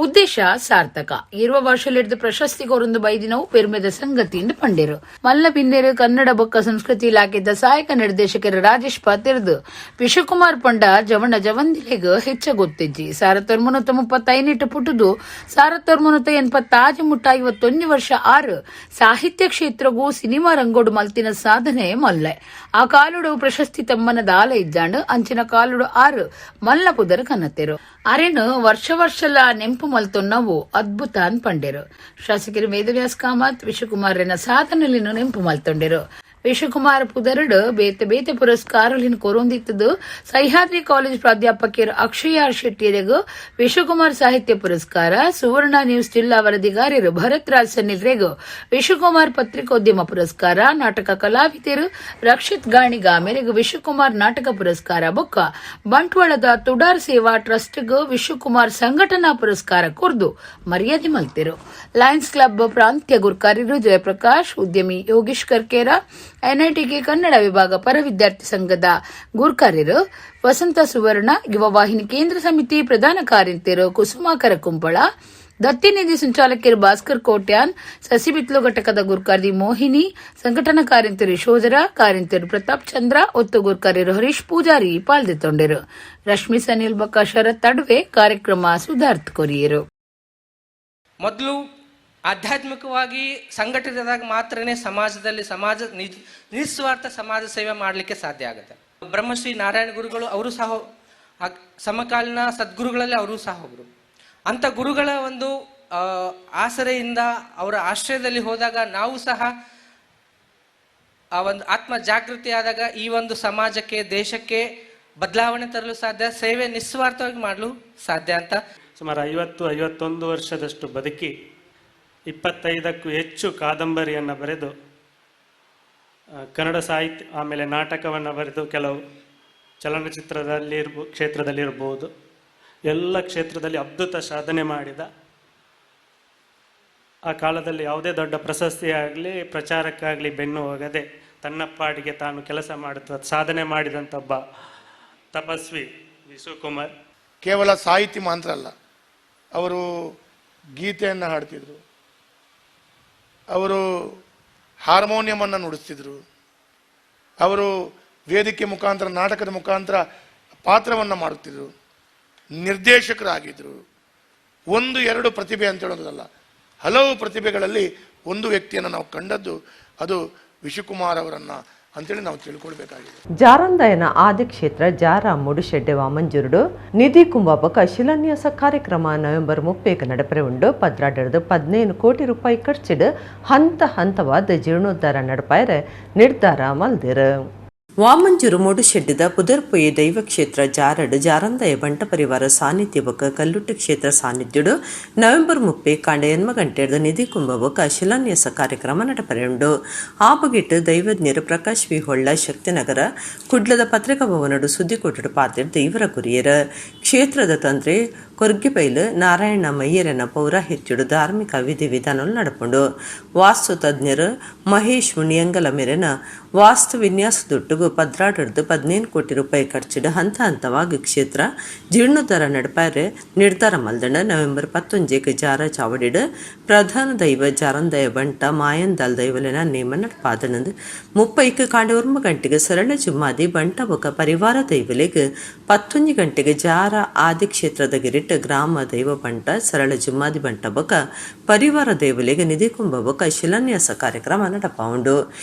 ಉದ್ದೇಶ ಸಾರ್ಥಕ. ಇರುವ ವರ್ಷಲಿಡ್ದು ಪ್ರಶಸ್ತಿ ಕೊರೊಂದು ಬೈದಿನವು ಪೆರುಮೆದ ಸಂಗತಿ ಎಂದು ಪಂಡೇರು. ಮಲ್ಲ ಬಿನ್ನೇರು ಕನ್ನಡ ಬೊಕ್ಕ ಸಂಸ್ಕೃತಿ ಇಲಾಖೆದ ಸಹಾಯಕ ನಿರ್ದೇಶಕರು ರಾಜೇಶ್ ಪಾತೆರ್ದು, ವಿಶ್ವಕುಮಾರ್ ಪಂಡ ಜವಣ ಜವಂದಿಲೆಗ್ ಹೆಚ್ಚ ಗೊತ್ತಿಜ್ಜಿ. 1935ಟ್ ಪುಟ್ಟುದು 1986 ಮುಟ್ಟ 51 ವರ್ಷ ಆರು ಸಾಹಿತ್ಯ ಕ್ಷೇತ್ರಗೂ ಸಿನಿಮಾ ರಂಗೋಡು ಮಲ್ತಿನ ಸಾಧನೆ ಮಲ್ಲೆ. ಆ ಕಾಲುಡು ಪ್ರಶಸ್ತಿ ತಮ್ಮನ ದಾಲ ಇಜ್ಜಾಂಡ್. ಅಂಚಿನ ಕಾಲುಡು ಆರು ಮಲ್ಲ ಪುದರ್ ಕನ್ನತೆರು. ಅರೆನು ವರ್ಷ ವರ್ಷಲ ನೆಂಪು ಮಲ್ತೊನ್ನವು ಅದ್ಭುತ ಅನ್ ಪಂಡೆರು. ಶಾಸಕರು ವೇದವ್ಯಾಸ್ ಕಾಮತ್ ವಿಶ್ವಕುಮಾರನ ಸಾಧನೆಯನ್ನು ನೆಂಪು ಮಲ್ತೊಂಡೆರು. ವಿಶ್ವಕುಮಾರ್ ಪುದರಡ್ ಬೇತೆ ಬೇತೆ ಪುರಸ್ಕಾರಲಿನ ಕೊರೊಂದಿತ್ತದು ಸಹ್ಯಾದ್ರಿ ಕಾಲೇಜ್ ಪ್ರಾಧ್ಯಾಪಕಿಯರು ಅಕ್ಷಯ ಶೆಟ್ಟಿಯರಿಗೂ ವಿಶ್ವಕುಮಾರ್ ಸಾಹಿತ್ಯ ಪುರಸ್ಕಾರ, ಸುವರ್ಣ ನ್ಯೂಸ್ ಜಿಲ್ಲಾ ವರದಿಗಾರರು ಭರತ್ ರಾಜ್ ಸನ್ನಿಲ್ರೆಗೂ ವಿಶ್ವಕುಮಾರ್ ಪತ್ರಿಕೋದ್ಯಮ ಪುರಸ್ಕಾರ, ನಾಟಕ ಕಲಾವಿದರು ರಕ್ಷಿತ್ ಗಾಣಿಗ ಮೇರೆಗೂ ವಿಶ್ವಕುಮಾರ್ ನಾಟಕ ಪುರಸ್ಕಾರ ಬೊಕ್ಕ ಬಂಟ್ವಾಳದ ತುಡಾರ್ ಸೇವಾ ಟ್ರಸ್ಟ್ಗ್ ವಿಶ್ವಕುಮಾರ್ ಸಂಘಟನಾ ಪುರಸ್ಕಾರ ಕೊರ್ದು ಮರ್ಯಾದೆ ಮಲ್ತಿರು. ಲಯನ್ಸ್ ಕ್ಲಬ್ ಪ್ರಾಂತ್ಯ ಗುರ್ಕಾರ್ಯರು ಜಯಪ್ರಕಾಶ್, ಉದ್ಯಮಿ ಯೋಗೀಶ್ ಕರ್ಕೇರ, ಎನ್ಐಟಿಕೆ ಕನ್ನಡ ವಿಭಾಗ ಪರ ವಿದ್ಯಾರ್ಥಿ ಸಂಘದ ಗುರ್ಕಾರ್ಯರು ವಸಂತ ಸುವರ್ಣ, ಯುವ ವಾಹಿನಿ ಕೇಂದ್ರ ಸಮಿತಿ ಪ್ರಧಾನ ಕಾರ್ಯಂತೆರು ಕುಸುಮಾಕರ ಕುಂಪಳ, ದತ್ತಿನಿಧಿ ಸಂಚಾಲಕರು ಭಾಸ್ಕರ್ ಕೋಟ್ಯಾನ್, ಸಸಿಬಿತ್ಲು ಘಟಕದ ಗುರ್ಕಾರ್ದಿ ಮೋಹಿನಿ, ಸಂಘಟನಾ ಕಾರ್ಯಂತರು ಯಶೋಧರ, ಕಾರ್ಯಂತರು ಪ್ರತಾಪ್ ಚಂದ್ರ, ಒತ್ತು ಗುರ್ಕಾರ್ಯರು ಹರೀಶ್ ಪೂಜಾರಿ ಪಾಲ್ದೆತ್ತೊಂಡರು. ರಶ್ಮಿ ಸನಿಲ್ ಬೊಕ್ಕ ಶರತ್ ತಡ್ವೆ ಕಾರ್ಯಕ್ರಮ ಸುಧಾರ್ತ್ ಕೊರಿಯರು. ಮೊದಲು ಆಧ್ಯಾತ್ಮಿಕವಾಗಿ ಸಂಘಟಿತದಾಗ ಮಾತ್ರನೇ ಸಮಾಜದಲ್ಲಿ ಸಮಾಜ ನಿಸ್ವಾರ್ಥ ಸಮಾಜ ಸೇವೆ ಮಾಡಲಿಕ್ಕೆ ಸಾಧ್ಯ ಆಗುತ್ತೆ. ಬ್ರಹ್ಮಶ್ರೀ ನಾರಾಯಣ ಗುರುಗಳು ಅವರು ಸಹ ಸಮಕಾಲೀನ ಸದ್ಗುರುಗಳಲ್ಲಿ ಅವರು ಸಹ ಒಬ್ಬರು. ಅಂಥ ಗುರುಗಳ ಒಂದು ಆಸರೆಯಿಂದ, ಅವರ ಆಶ್ರಯದಲ್ಲಿ ಹೋದಾಗ ನಾವು ಸಹ ಆ ಒಂದು ಆತ್ಮ ಜಾಗೃತಿ ಆದಾಗ ಈ ಒಂದು ಸಮಾಜಕ್ಕೆ, ದೇಶಕ್ಕೆ ಬದಲಾವಣೆ ತರಲು ಸಾಧ್ಯ, ಸೇವೆ ನಿಸ್ವಾರ್ಥವಾಗಿ ಮಾಡಲು ಸಾಧ್ಯ ಅಂತ. ಸುಮಾರು 50, 51 ವರ್ಷದಷ್ಟು ಬದುಕಿ 25ಕ್ಕೂ ಹೆಚ್ಚು ಕಾದಂಬರಿಯನ್ನು ಬರೆದು, ಕನ್ನಡ ಸಾಹಿತ್ಯ, ಆಮೇಲೆ ನಾಟಕವನ್ನು ಬರೆದು, ಕೆಲವು ಚಲನಚಿತ್ರದಲ್ಲಿ ಕ್ಷೇತ್ರದಲ್ಲಿರ್ಬೋದು, ಎಲ್ಲ ಕ್ಷೇತ್ರದಲ್ಲಿ ಅದ್ಭುತ ಸಾಧನೆ ಮಾಡಿದ. ಆ ಕಾಲದಲ್ಲಿ ಯಾವುದೇ ದೊಡ್ಡ ಪ್ರಶಸ್ತಿ ಆಗಲಿ, ಪ್ರಚಾರಕ್ಕಾಗಲಿ ಬೆನ್ನು ಹೋಗದೆ ತನ್ನ ಪಾಡಿಗೆ ತಾನು ಕೆಲಸ ಮಾಡುತ್ತಾ ಸಾಧನೆ ಮಾಡಿದಂಥ ಒಬ್ಬ ತಪಸ್ವಿ ವಿಶ್ವಕುಮಾರ್. ಕೇವಲ ಸಾಹಿತಿ ಮಾತ್ರ ಅಲ್ಲ, ಅವರು ಗೀತೆಯನ್ನು ಹಾಡ್ತಿದ್ರು, ಅವರು ಹಾರ್ಮೋನಿಯಮನ್ನು ನುಡಿಸ್ತಿದ್ರು, ಅವರು ವೇದಿಕೆ ಮುಖಾಂತರ, ನಾಟಕದ ಮುಖಾಂತರ ಪಾತ್ರವನ್ನು ಮಾಡುತ್ತಿದ್ರು, ನಿರ್ದೇಶಕರಾಗಿದ್ದರು. ಒಂದು ಎರಡು ಪ್ರತಿಭೆ ಅಂತ ಹೇಳೋದಲ್ಲ, ಹಲವು ಪ್ರತಿಭೆಗಳಲ್ಲಿ ಒಂದು ವ್ಯಕ್ತಿಯನ್ನು ನಾವು ಕಂಡದ್ದು ಅದು ವಿಶುಕುಮಾರ್ ಅವರನ್ನು ಅಂತೇಳಿ ನಾವು ತಿಳ್ಕೊಳ್ಬೇಕಾಗಿದೆ. ಜಾರಂದಾಯನ ಆದಿಕ್ಷೇತ್ರ ಜಾರ ಮುಡುಶೆಡ್ಡೆ ವಾಮಂಜೂರುಡು ನಿಧಿ ಕುಂಭಾಪಕ ಶಿಲಾನ್ಯಾಸ ಕಾರ್ಯಕ್ರಮ ನವೆಂಬರ್ 30ಕ್ಕೆ ನಡಪರೆ ಉಂಡು. 12ರ್ದು 15 ಕೋಟಿ ರೂಪಾಯಿ ಖರ್ಚಿಡು ಹಂತ ಹಂತವಾದ ಜೀರ್ಣೋದ್ಧಾರ ನಡಪಾಯರೆ ನಿರ್ಧಾರ ಮಲ್ದಿರು. ವಾಮಂಜೂರು ಮೂಡುಶೆಡ್ಡಿದ ಪುದರ್ಪೊಯ್ಯ ದೈವಕ್ಷೇತ್ರ ಜಾರಡು ಜಾರಂದಯ ಬಂಟ ಪರಿವಾರ ಸಾನ್ನಿಧ್ಯ ಬೊಕ್ಕ ಕಲ್ಲುಟ್ಟಿ ಕ್ಷೇತ್ರ ಸಾನ್ನಿಧ್ಯುಡು ನವೆಂಬರ್ 30 ಕಾಂಡ ಎನ್ಮ ಗಂಟೆರ್ದ ನಿಧಿ ಕುಂಭ ಬೊಕ್ಕ ಶಿಲಾನ್ಯಾಸ ಕಾರ್ಯಕ್ರಮ ನಡಪರೆ ಉಂಡು. ಆ ಬಗೆಟ್ ದೈವಜ್ಞರು ಪ್ರಕಾಶ್ ವಿ ಹೊಳ್ಳ ಶಕ್ತಿನಗರ ಕುಡ್ಲದ ಪತ್ರಿಕಾ ಭವನಡು ಸುದ್ದಿಕೊಟ್ಟಡು ಪಾತೆರ್ದ್ ಇವರ ಕುರಿಯರ್. ಕ್ಷೇತ್ರದ ತಂತ್ರಿ ಕೊರ್ಗಿಬೈಲು ನಾರಾಯಣ ಮಯ್ಯರನ ಪೌರಾಹಿತ್ಯಡು ಧಾರ್ಮಿಕ ವಿಧಿ ವಿಧಾನలు ನಡಪುಂಡು. ವಾಸ್ತು ತಜ್ಞರು ಮಹೇಶ್ ಮುನಿಯಂಗಲ ಮೇರೆನ ವಾಸ್ತು ವಿನ್ಯಾಸದೊಟ್ಟುಗು 12ರ್ದು 15 ಕೋಟಿ ರೂಪಾಯಿ ಖರ್ಚಿಡು ಹಂತ ಹಂತವಾಗಿ ಕ್ಷೇತ್ರ ಜೀರ್ಣೋದ್ಧಾರ ನಡಪಾರೆ ನಿರ್ಧಾರ ಮಲ್ದಂಡ. ನವೆಂಬರ್ 11ಕ್ಕೆ ಜಾರ ಚಾವಡಿಡು ಪ್ರಧಾನ ದೈವ ಜಾರಂದಯ ಬಂಟ ಮಾಯಂದಾಲ್ ದೈವಲೆನ ನೇಮ ನಡಪಾದನಂದು. 30ಕ್ಕೆ ಕಾಂಡೆ 9 ಗಂಟೆಗೆ ಸರಳ ಜುಮ್ಮಾದಿ ಬಂಟ ಬೊಕ ಪರಿವಾರ ದೈವಲೆಗ್, 11 ಗಂಟೆಗೆ ಜಾರ ಆದಿಕ್ಷೇತ್ರದ ಗಿರಿಟ್ ಗ್ರಾಮ ದೈವ ಬಂಟ ಸರಳ ಜುಮ್ಮಾದಿ ಬಂಟ ಬೊಕ ಪರಿವಾರ ದೈವಲೆಗ್ ನಿಧಿ ಕುಂಭ ಬೊಕ ಶಿಲಾನ್ಯಾಸ ಕಾರ್ಯಕ್ರಮ ನಡಪಾವುಂಡು.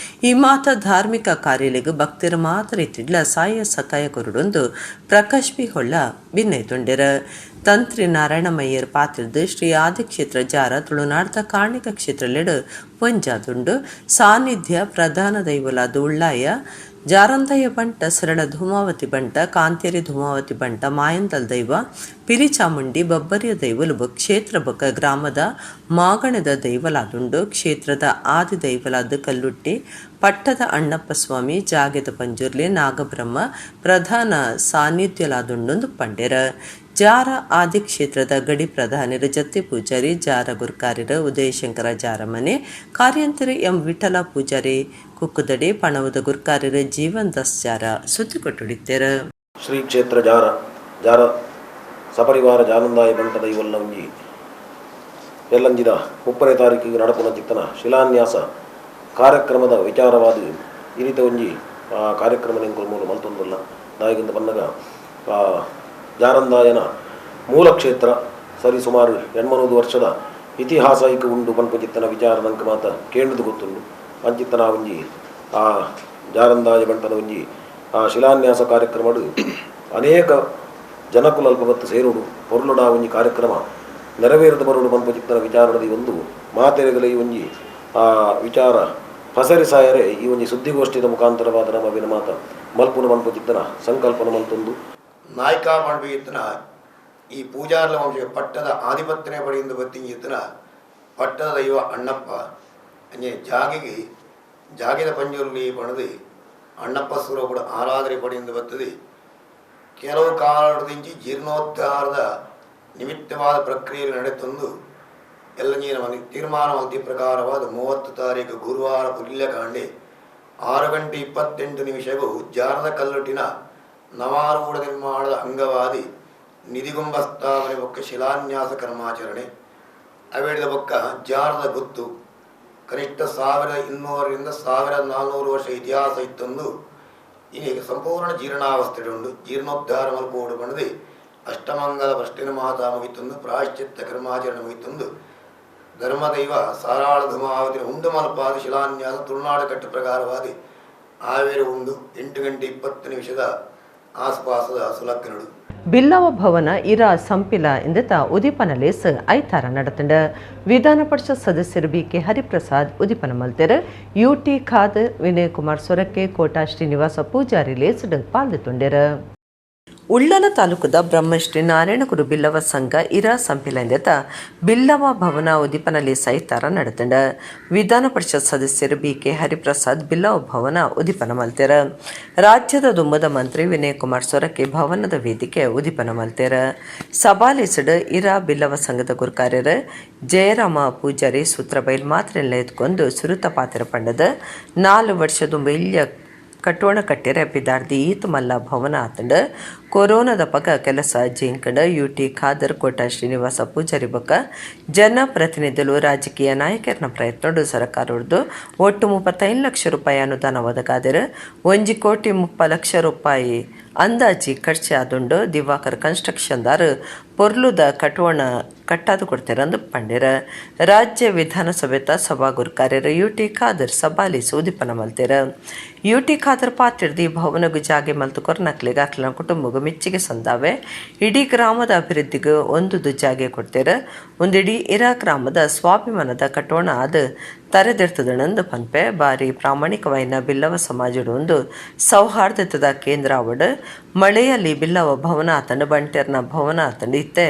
ಈ ಮಾತ ಧಾರ್ಮಿಕ ಕಾರ್ಯಲೆಗ್ ಭಕ್ತರ ಮಾತ್ರ ಇತ್ತಿಡ್ಲ ಸಾಯ ಸಕಾಯ ಕೊರಡೊಂದು ಪ್ರಕಾಶ್ ಪಿ ಹೊಳ್ಳ ಬಿನ್ನೈತೊಂಡೆರ. ತಂತ್ರಿ ನಾರಾಯಣಮಯ್ಯರ್ ಪಾತ್ರದ, ಶ್ರೀ ಆದಿಕ್ಷೇತ್ರ ಜಾರ ತುಳುನಾಡ್ದ ಕಾರ್ಣಿಕ ಕ್ಷೇತ್ರಲೆಡು ಪಂಜಾದುಂಡು. ಸಾನ್ನಿಧ್ಯ ಪ್ರಧಾನ ದೈವಲಾದ ಉಳ್ಳಾಯ. Jarandaya Banta, ಸರಳ ಧೂಮಾವತಿ ಬಂಟ, ಕಾಂತೇರಿ ಧೂಮಾವತಿ ಬಂಟ, ಮಾಯಂದಲ್ ದೈವ, ಪಿಲಿಚಾಮುಂಡಿ, ಬಬ್ಬರಿಯ ದೈವಲು ಕ್ಷೇತ್ರ ಬೊಕ ಗ್ರಾಮದ ಮಾಗಣದ ದೈವಲಾದುಂಡು. ಕ್ಷೇತ್ರದ ಆದಿ ದೈವಲಾದ ಕಲ್ಲುಟ್ಟಿ ಪಟ್ಟದ ಅಣ್ಣಪ್ಪ ಸ್ವಾಮಿ, ಜಾಗೆದ ಪಂಜುರ್ಲಿ ನಾಗಬ್ರಹ್ಮ ಪ್ರಧಾನ ಸಾನ್ನಿಧ್ಯಲಾದುಂಡು ಪಂಡೆರ. ಜಾರ ಆದಿ ಕ್ಷೇತ್ರದ ಗಡಿ ಪ್ರಧಾನರು ಜತ್ತಿ ಪೂಜಾರಿ, ಜಾರ ಗುರ್ಕಾರ್ಯರು ಉದಯಶಂಕರ ಜಾರಮನೆ, ಕಾರ್ಯಂತರಿ ಎಂ ವಿಠಲ ಪೂಜಾರಿ ಕುಕ್ಕುದಡಿ, ಪಣವದ ಗುರ್ಕಾರ್ಯರು ಜೀವನ್ ದಾಸ್ ಜಾರ ಸುದ್ದಿ ಕೊಟ್ಟುಡಿತ್ತೇರು. ಶ್ರೀ ಕ್ಷೇತ್ರ ಜಾರ ಜಾರ ಸಪರಿವಾರ ಜಾನಂದಾಯ ಬಂಟ ದೈವಲ್ಲ ಒಂಜಿ ಎಲ್ಲಂಜಿದ 30ನೇ ತಾರೀಕಿಗೆ ನಡಪುನ ಚಿತ್ತನ ಶಿಲಾನ್ಯಾಸ ಕಾರ್ಯಕ್ರಮದ ವಿಚಾರವಾದ ಈ ರೀತಿ ಒಂಜಿ ಕಾರ್ಯಕ್ರಮ ನಿಂಕುಲು ಮೂಲ ಮಲ್ತೊಂದುಲ್ಲ. ದಾಯಿಗಿಂದ ಬನ್ನಗ ಜಾರಂದಾಯನ ಮೂಲ ಕ್ಷೇತ್ರ ಸರಿ ಸುಮಾರು 800 ವರ್ಷದ ಇತಿಹಾಸ ಐಕ ಉಂಡು ಪನ್ಪು ಚಿತ್ತನ ವಿಚಾರದಂಕ ಮಾತ ಕೇಂದ್ರದ ಗೊತ್ತುಂಡು. ಅಂಚಿತ್ತನ ಒಂಜಿ ಆ ಜಾರಂದಾಯ ಬಂಟನ ಒಂಜಿ ಆ ಶಿಲಾನ್ಯಾಸ ಕಾರ್ಯಕ್ರಮಡು ಅನೇಕ ಜನಕುಲಲ್ಪ ಬತ್ತು ಸೇರುಡು ಪೊರ್ಲುಡ ಒಂಜಿ ಕಾರ್ಯಕ್ರಮ ನೆರವೇರದ ಬರುಡು ಪನ್ಪು ಚಿತ್ತನ ವಿಚಾರಣದ ಈ ಒಂದು ಮಾತೆರೆಗಲ ಈ ಒಂಜಿ ಆ ವಿಚಾರ ಪಸರಿಸಾಯರೆ ಈ ಒಂಜಿ ಸುದ್ದಿಗೋಷ್ಠಿದ ಮುಖಾಂತರವಾದ ನಮ್ಮ ವಿನಮಾತ ಮಲ್ಪುನ ಪನ್ಪು ಚಿತ್ತನ ಸಂಕಲ್ಪನ ಮಲ್ತೊಂದು. ನಾಯ್ಕ ಮಾಡ್ಬೇಕಿತ್ತನ ಈ ಪೂಜಾರ್ಲ ವಂಶ ಪಟ್ಟದ ಆಧಿಪತ್ಯನೆ ಪಡೆಯಿಂದ ಬತ್ತಿಂಗಿತ್ತನ ಪಟ್ಟದ ದೈವ ಅಣ್ಣಪ್ಪ ಅಂಜೆ ಜಾಗೆಗೆ ಜಾಗೆದ ಪಂಜುರ್ಲಿ ಪಣದು ಅಣ್ಣಪ್ಪ ಸ್ವರೂಪದ ಆರಾಧನೆ ಪಡೆಯಿಂದ ಬತ್ತದೆ. ಕೆಲವು ಕಾಲದಿಂಚಿ ಜೀರ್ಣೋದ್ಧಾರದ ನಿಮಿತ್ತವಾದ ಪ್ರಕ್ರಿಯೆ ನಡೆತಂದು ಎಲ್ಲ ನೀನು ತೀರ್ಮಾನ ಮಲ್ತಿ ಪ್ರಕಾರವಾದ 30 ತಾರೀಕು ಗುರುವಾರ ಪುಲ್ಯಕಾಂಡೆ 6:28 ಜಾರದ ಕಲ್ಲುಟ್ಟಿನ ನವಾರೂಢ ನಿರ್ಮಾಣದ ಅಂಗವಾದಿ ನಿಧಿಗುಂಬ ಸ್ಥಾಪನೆ ಬೊಕ್ಕ ಶಿಲಾನ್ಯಾಸ ಕರ್ಮಾಚರಣೆ ಅವೇಳಿದ ಬೊಕ್ಕ ಜಾರದ ಗುತ್ತು ಕನಿಷ್ಠ 1200ರಿಂದ 1400 ವರ್ಷ ಇತಿಹಾಸ ಇತ್ತೊಂದು ಈಗ ಸಂಪೂರ್ಣ ಜೀರ್ಣಾವಸ್ಥೆ ಉಂಡು. ಜೀರ್ಣೋದ್ಧಾರ ಮಲ್ಪೋಡು ಪಣದೆ ಅಷ್ಟಮಂಗಲ ಪ್ರಶ್ನೆ ಮಾತಾ ಮುಗಿತೊಂದು ಪ್ರಾಯಶ್ಚಿತ್ತ ಕರ್ಮಾಚರಣೆ ಮುಗಿತೊಂದು ಧರ್ಮದೈವ ಸಾರಾಳ ಧುಮಾವತಿ ಉಂಡು ಮಲ್ಪಾದ ಶಿಲಾನ್ಯಾಸ ತುಳುನಾಡು ಕಟ್ಟು ಪ್ರಕಾರವಾದಿ ಆವೇರು ಉಂಡು 8:20 ಆಸ್ಪಾಸದ ಸುಲಕ್ಕನಡು. ಬಿಲ್ಲವ ಭವನ ಇರಾ ಸಂಪಿಲ ಎಂದತ ಉದೀಪನ ಲೇಸ್ ಐತಾರ ನಡತಂಡ. ವಿಧಾನ ಪರಿಷತ್ ಸದಸ್ಯರು ಬಿ ಕೆ ಹರಿಪ್ರಸಾದ್ ಉದೀಪನ ಮಲ್ತೆರ್. ಯು ಟಿ ಖಾದರ್, ವಿನಯ್ ಕುಮಾರ್ ಸೊರಕೆ, ಕೋಟಾ ಶ್ರೀನಿವಾಸ ಪೂಜಾರಿ ಲೇಸ್ಡ್ ಪಾಲ್ದುಂಡೆರ್. ಉಳ್ಳಲ ತಾಲೂಕುದ ಬ್ರಹ್ಮಶ್ರೀ ನಾರಾಯಣಗುರು ಬಿಲ್ಲವ ಸಂಘ ಇರಾ ಸಂಪಿಲ ಎಂದತ ಬಿಲ್ಲವ ಭವನ ಉದೀಪನ ಲೇಸ್ ಐತಾರ ನಡತಂಡ. ವಿಧಾನ ಪರಿಷತ್ ಸದಸ್ಯರು ಬಿ ಕೆ ಹರಿಪ್ರಸಾದ್ ಬಿಲ್ಲವ ಭವನ ಉದೀಪನ ಮಲ್ತೆರ್. ರಾಜ್ಯದ ದುಮ್ಮದ ಮಂತ್ರಿ ವಿನಯ್ ಕುಮಾರ್ ಸೊರಕೆ ಭವನದ ವೇದಿಕೆ ಉದೀಪನ ಮಲ್ತೆರ್. ಸಭಾಲೇಸಡ್ ಇರಾ ಬಿಲ್ಲವ ಸಂಘದ ಗುರುಕಾರ್ಯರು ಜಯರಾಮ ಪೂಜಾರಿ ಸೂತ್ರಬೈಲ್ ಮಾತ್ರೆಲ್ಲ ಎತ್ಕೊಂಡು ಸುರುತ ಪಾತ್ರ ಪಂಡದ 4 ವರ್ಷದ ಇಲ್ಯ ಕಟ್ಟೋಣ ಕಟ್ಟಿರ ಪಿದಾರ್ದಿ ಈತ ಮಲ್ಲ ಭವನ ಆತಂಡ. ಕೊರೋನಾದ ಪಗ ಕೆಲಸ ಜಿಂಕಂಡ. ಯು ಟಿ ಖಾದರ್, ಕೋಟ ಶ್ರೀನಿವಾಸ ಪೂಜಾರಿ ಬೊಕ್ಕ ಜನಪ್ರತಿನಿಧಿಗಳು ರಾಜಕೀಯ ನಾಯಕರನ ಪ್ರಯತ್ನಡು ಸರ್ಕಾರದ್ದು ಒಟ್ಟು 35 ಲಕ್ಷ ರೂಪಾಯಿ ಅನುದಾನ ಒದಗಾದರೆ 1 ಕೋಟಿ 30 ಲಕ್ಷ ರೂಪಾಯಿ ಅಂದಾಜಿ ಖರ್ಚು ಆದುಂಡು. ದಿವಾಕರ್ ಕನ್ಸ್ಟ್ರಕ್ಷನ್ದಾರ್ ಪೊರ್ಲುದ ಕಟ್ಟೋಣ ಕಟ್ಟಾದು ಕೊಡ್ತಾರಂದು ಪಂಡೆರ. ರಾಜ್ಯ ವಿಧಾನಸಭೆತ ಸಭಾಗುರು ಯು ಟಿ ಖಾದರ್ ಸಭಾಲಿ ಉದಿಪನ ಮಲ್ತೆರ. ಯು ಟಿ ಖಾದರ್ ಪಾತಿರ್ದಿ ಭವನಗು ಜಾಗೆ ಮಲ್ತು ಕೊರ್ನಕ್ಲೆಗ್ ಅಕ್ಲನ ಕುಟುಂಬಗು ಮೆಚ್ಚಿಗೆ ಸಂದಾವೆ. ಇಡೀ ಗ್ರಾಮದ ಅಭಿವೃದ್ಧಿಗೆ ಒಂದು ಜಾಗೆ ಕೊಡ್ತೇರ. ಒಂದಿಡೀ ಇರಾ ಗ್ರಾಮದ ಸ್ವಾಭಿಮಾನದ ಕಟ್ಟೋಣ ಅದು ತರೆದಿರ್ತದಣಂದು ಪನ್ಪೆ. ಬಾರಿ ಪ್ರಾಮಾಣಿಕವಾಯಿನ ಬಿಲ್ಲವ ಸಮಾಜಡು ಒಂದು ಸೌಹಾರ್ದತೆದ ಕೇಂದ್ರ ಅವಡ್. ಮಳೆಯಲ್ಲಿ ಬಿಲ್ಲವ ಭವನ ಆತಂಡ, ಬಂಟೆರ್ನ ಭವನ ಆತಂಡ, ಇತ್ತೆ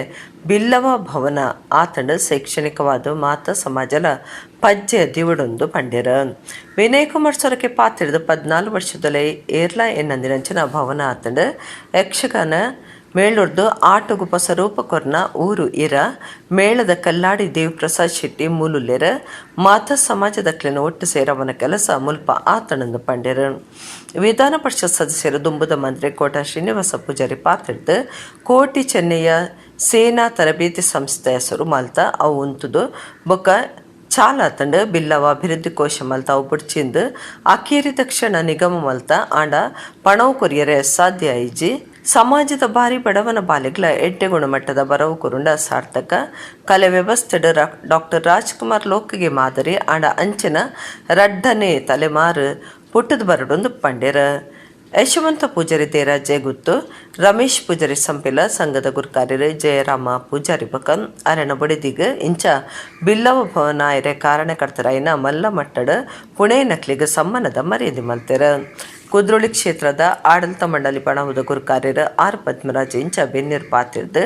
ಬಿಲ್ಲವ ಭವನ ಆತಂಡ ಶೈಕ್ಷಣಿಕವಾದ ಮಾತ ಸಮಾಜಲ ಪಜ್ಜೆ ದಿವಡೊಂದು ಪಂಡೆರ. ವಿನಯ್ ಕುಮಾರ್ ಸೊರಕೆ ಪಾತಿರ್ದು 14 ವರ್ಷದಲ್ಲೇ ಏರ್ಲಾ ಎನ್ನಂದಿನಂಚಿನ ಭವನ ಆತಂಡ. ಯಕ್ಷಗಾನ ಮೇಳೊರ್ದು ಆಟಗು ಪೊಸ ರೂಪ ಕೊರ್ನ ಊರು ಇರ. ಮೇಳದ ಕಲ್ಲಾಡಿ ದೇವಪ್ರಸಾದ್ ಶೆಟ್ಟಿ ಮೂಲುಲ್ಲೆರ್. ಮಾತ ಸಮಾಜದಕ್ಲೆನ ಒಟ್ಟು ಸೇರವನ ಕೆಲಸ ಮುಲ್ಪ ಆತಣಂದು ಪಂಡೆರ್. ವಿಧಾನ ಪರಿಷತ್ ಸದಸ್ಯರು ದುಂಬುದ ಮಂತ್ರಿ ಕೋಟ ಶ್ರೀನಿವಾಸ ಪೂಜಾರಿ ಪಾತಿರ್ದು ಕೋಟಿ ಚೆನ್ನಯ್ಯ ಸೇನಾ ತರಬೇತಿ ಸಂಸ್ಥೆ ಹೆಸರು ಮಲ್ತ ಅವು ಉಂತುದು ಬೊಕ್ಕ ಚಾಲ ತಂಡ. ಬಿಲ್ಲವ ಅಭಿವೃದ್ಧಿ ಕೋಶ ಮಲ್ತ ಅವು ಬುಡ್ಚಿಂದು ಅಕೇರಿ ತಕ್ಷಣ ನಿಗಮ ಮಲ್ತ ಆಂಡ ಪಣವು ಕೊರಿಯರೆ ಸಾಧ್ಯ ಐಜಿ. ಸಮಾಜದ ಭಾರಿ ಬಡವನ ಬಾಲೆಗ್ಲ ಎಡ್ಡೆ ಗುಣಮಟ್ಟದ ಬರವು ಕುರುಂಡ ಸಾರ್ಥಕ. ಕಲೆ ವ್ಯವಸ್ಥೆಡ್ ಡಾಕ್ಟರ್ ರಾಜ್ಕುಮಾರ್ ಲೋಕಿಗೆ ಮಾದರಿ ಆಂಡ ಅಂಚಿನ ರಡ್ಡನೆ ತಲೆಮಾರು ಪುಟ್ಟದ ಬರಡೊಂದು ಪಂಡೆರ. ಯಶವಂತ ಪೂಜಾರಿ ದೇರಾಜೆ ಗುತ್ತು, ರಮೇಶ್ ಪೂಜಾರಿ ಸಂಪಿಲ, ಸಂಘದ ಗುರ್ಕಾರ್ಯರು ಜಯರಾಮ ಪೂಜಾರಿ ಬಕನ್ ಅರೆನ ಬಡಿದಿಗ್ ಇಂಚ ಬಿಲ್ಲವ ಭವನ ಎರೆ ಕಾರಣಕರ್ತರಾಯಿನ ಮಲ್ಲ ಮಟ್ಟಡ್ ಪುಣೆ ನಕ್ಲಿಗ್ ಸಮ್ಮಾನದ ಮರ್ಯಾದೆ ಮಲ್ತೆರ್. Kudroli ಕ್ಷೇತ್ರದ ಆಡಳಿತ ಮಂಡಳಿ ಪಣವುದ ಗುರುಕಾರ್ಯರು ಆರ್ ಪದ್ಮರಾಜ್ ಇಂಚ ಬೆನ್ನಿರ್ ಪಾತಿರ್ದು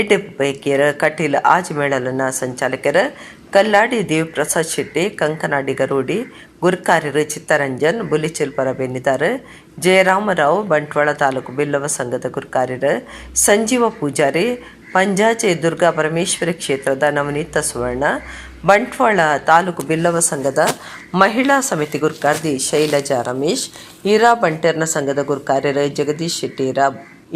ಎಡ್ಡೆಪ್ಪು ಬೈಕಿಯರ ಕಟೀಲ್ ಆಜಿಮೇಳಲನ ಸಂಚಾಲಕರು ಕಲ್ಲಾಡಿ ದೇವಪ್ರಸಾದ್ ಶೆಟ್ಟಿ, ಕಂಕನಾಡಿ ಗರೋಡಿ ಗುರುಕಾರ್ಯರು ಚಿತ್ತರಂಜನ್ ಬುಲಿಚೆಲ್ಪರ ಬೆನ್ನಿದಾರು ಜಯರಾಮರಾವ್, ಬಂಟ್ವಾಳ ತಾಲೂಕು ಬಿಲ್ಲವ ಸಂಘದ ಗುರುಕಾರ್ಯರು ಸಂಜೀವ ಪೂಜಾರಿ, ಪಂಜಾಜೆ ದುರ್ಗಾ ಪರಮೇಶ್ವರಿ ಕ್ಷೇತ್ರದ ನವನೀತ ಸುವರ್ಣ, ಬಂಟ್ವಾಳ ತಾಲೂಕು ಬಿಲ್ಲವ ಸಂಘದ ಮಹಿಳಾ ಸಮಿತಿ ಗುರುಕಾರ್ದಿ ಶೈಲಜಾ ರಮೇಶ್, ಈರಾ ಬಂಟೆರ್ನ ಸಂಘದ ಗುರುಕಾರ್ಯರು ಜಗದೀಶ್ ಶೆಟ್ಟಿ,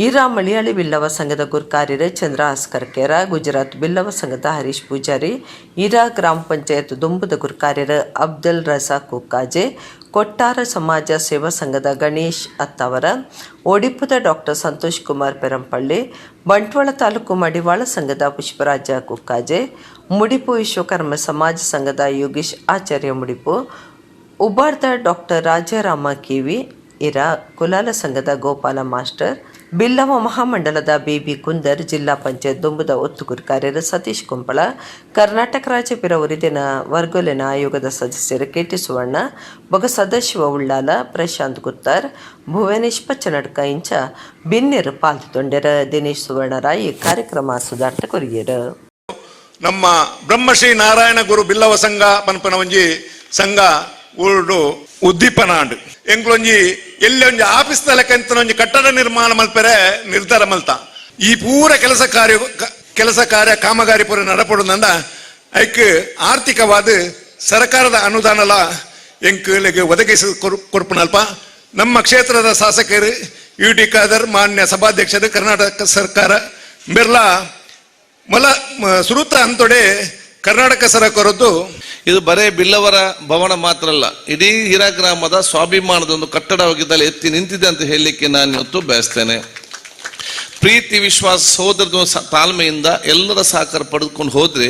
ಈರಾ ಮಲಯಾಳಿ ಬಿಲ್ಲವ ಸಂಘದ ಗುರುಕಾರ್ಯರು ಚಂದ್ರಹಾಸ್ ಕರ್ಕೇರ, ಗುಜರಾತ್ ಬಿಲ್ಲವ ಸಂಘದ ಹರೀಶ್ ಪೂಜಾರಿ, ಈರಾ ಗ್ರಾಮ ಪಂಚಾಯತ್ ದುಂಬುದ ಗುರುಕಾರ್ಯರು ಅಬ್ದುಲ್ ರಜಾಕ್ ಕುಕ್ಕಾಜೆ, ಕೊಟ್ಟಾರ ಸಮಾಜ ಸೇವಾ ಸಂಘದ ಗಣೇಶ್ ಅತ್ತಾವರ, ಒಡಿಪುದ ಡಾಕ್ಟರ್ ಸಂತೋಷ್ ಕುಮಾರ್ ಪೆರಂಪಳ್ಳಿ, ಬಂಟ್ವಾಳ ತಾಲೂಕು ಮಡಿವಾಳ ಸಂಘದ ಪುಷ್ಪರಾಜ ಕುಕ್ಕಾಜೆ, ಮುಡಿಪು ವಿಶ್ವಕರ್ಮ ಸಮಾಜ ಸಂಘದ ಯೋಗೀಶ್ ಆಚಾರ್ಯ ಮುಡಿಪು, ಉಬಾರ್ದ ಡಾಕ್ಟರ್ ರಾಜಾರಾಮ ಕಿವಿ, ಇರಾ ಕುಲಾಲ ಸಂಘದ ಗೋಪಾಲ ಮಾಸ್ಟರ್, ಬಿಲ್ಲವ ಮಹಾಮಂಡಲದ ಬಿಬಿ ಕುಂದರ್, ಜಿಲ್ಲಾ ಪಂಚಾಯತ್ ದುಂಬುದ ಒತ್ತುಗುರು ಕಾರ್ಯರು ಸತೀಶ್ ಕುಂಪಳ, ಕರ್ನಾಟಕ ರಾಜ್ಯ ಪಿರವರಿದಿನ ವರ್ಗೊಲೆನ ಆಯೋಗದ ಸದಸ್ಯರು ಕೆಟಿ ಸುವರ್ಣ, ಬೊಗ ಸದಾಶಿವ ಉಳ್ಳಾಲ, ಪ್ರಶಾಂತ್ ಗುತ್ತಾರ್, ಭುವನೇಶ್ ಪಚ್ಚನಡ್ಕ ಇಂಚ ಬಿನ್ನೆರು ಪಾಲ್ತೊಂಡೆರ. ದಿನೇಶ್ ಸುವರ್ಣರಾಯಿ ಕಾರ್ಯಕ್ರಮ ಸುಧಾರ್ಥ ಕೊರಿಯರು. ನಮ್ಮ ಬ್ರಹ್ಮಶ್ರೀ ನಾರಾಯಣ ಗುರು ಬಿಲ್ಲವ ಸಂಘ ಪನ್ಪನ ಒಂಜಿ ಸಂಘ ಊರುಡು ಉದ್ದೀಪನಾಂಡ್ ಎಂಕ್ಲೊಂಜಿ ಎಲ್ಲಿ ಒಂಜಿ ಆಫೀಸ್ ತಲಕಂತ ಒಂಜಿ ಕಟ್ಟಡ ನಿರ್ಮಾಣ ಮಲ್ಪೆರೆ ನಿರ್ಧಾರ ಮಲ್ತ. ಈ ಪೂರ ಕೆಲಸ ಕಾರ್ಯ ಕಾಮಗಾರಿ ಪೂರ ನಡಪಡುನಂದ ಐಕ್ ಆರ್ಥಿಕವಾದ ಸರ್ಕಾರದ ಅನುದಾನಲ ಎಂಕ್ಲೆಗ್ ಒದಗಿಸಿ ಕೊರ್ಪುನಲ್ಪ ನಮ್ಮ ಕ್ಷೇತ್ರದ ಶಾಸಕರು ಯು ಟಿ ಖಾದರ್, ಮಾನ್ಯ ಸಭಾಧ್ಯಕ್ಷರು, ಕರ್ನಾಟಕ ಸರ್ಕಾರ ಬಿರ್ಲಾ ಮೊಲ ಸುರುತ ಅಂತೊಡೆ ಕರ್ನಾಟಕ ಸರ್ಕಾರದ್ದು. ಇದು ಬರೇ ಬಿಲ್ಲವರ ಭವನ ಮಾತ್ರ ಅಲ್ಲ, ಇಡೀ ಹಿರಾ ಗ್ರಾಮದ ಸ್ವಾಭಿಮಾನದ ಒಂದು ಕಟ್ಟಡವಾಗಿದ್ದಲ್ಲಿ ಎತ್ತಿ ನಿಂತಿದೆ ಅಂತ ಹೇಳಲಿಕ್ಕೆ ನಾನು ಇವತ್ತು ಬಯಸ್ತೇನೆ. ಪ್ರೀತಿ, ವಿಶ್ವಾಸ, ಸಹೋದರದ ತಾಳ್ಮೆಯಿಂದ ಎಲ್ಲರ ಸಹಕಾರ ಪಡೆದುಕೊಂಡು ಹೋದ್ರೆ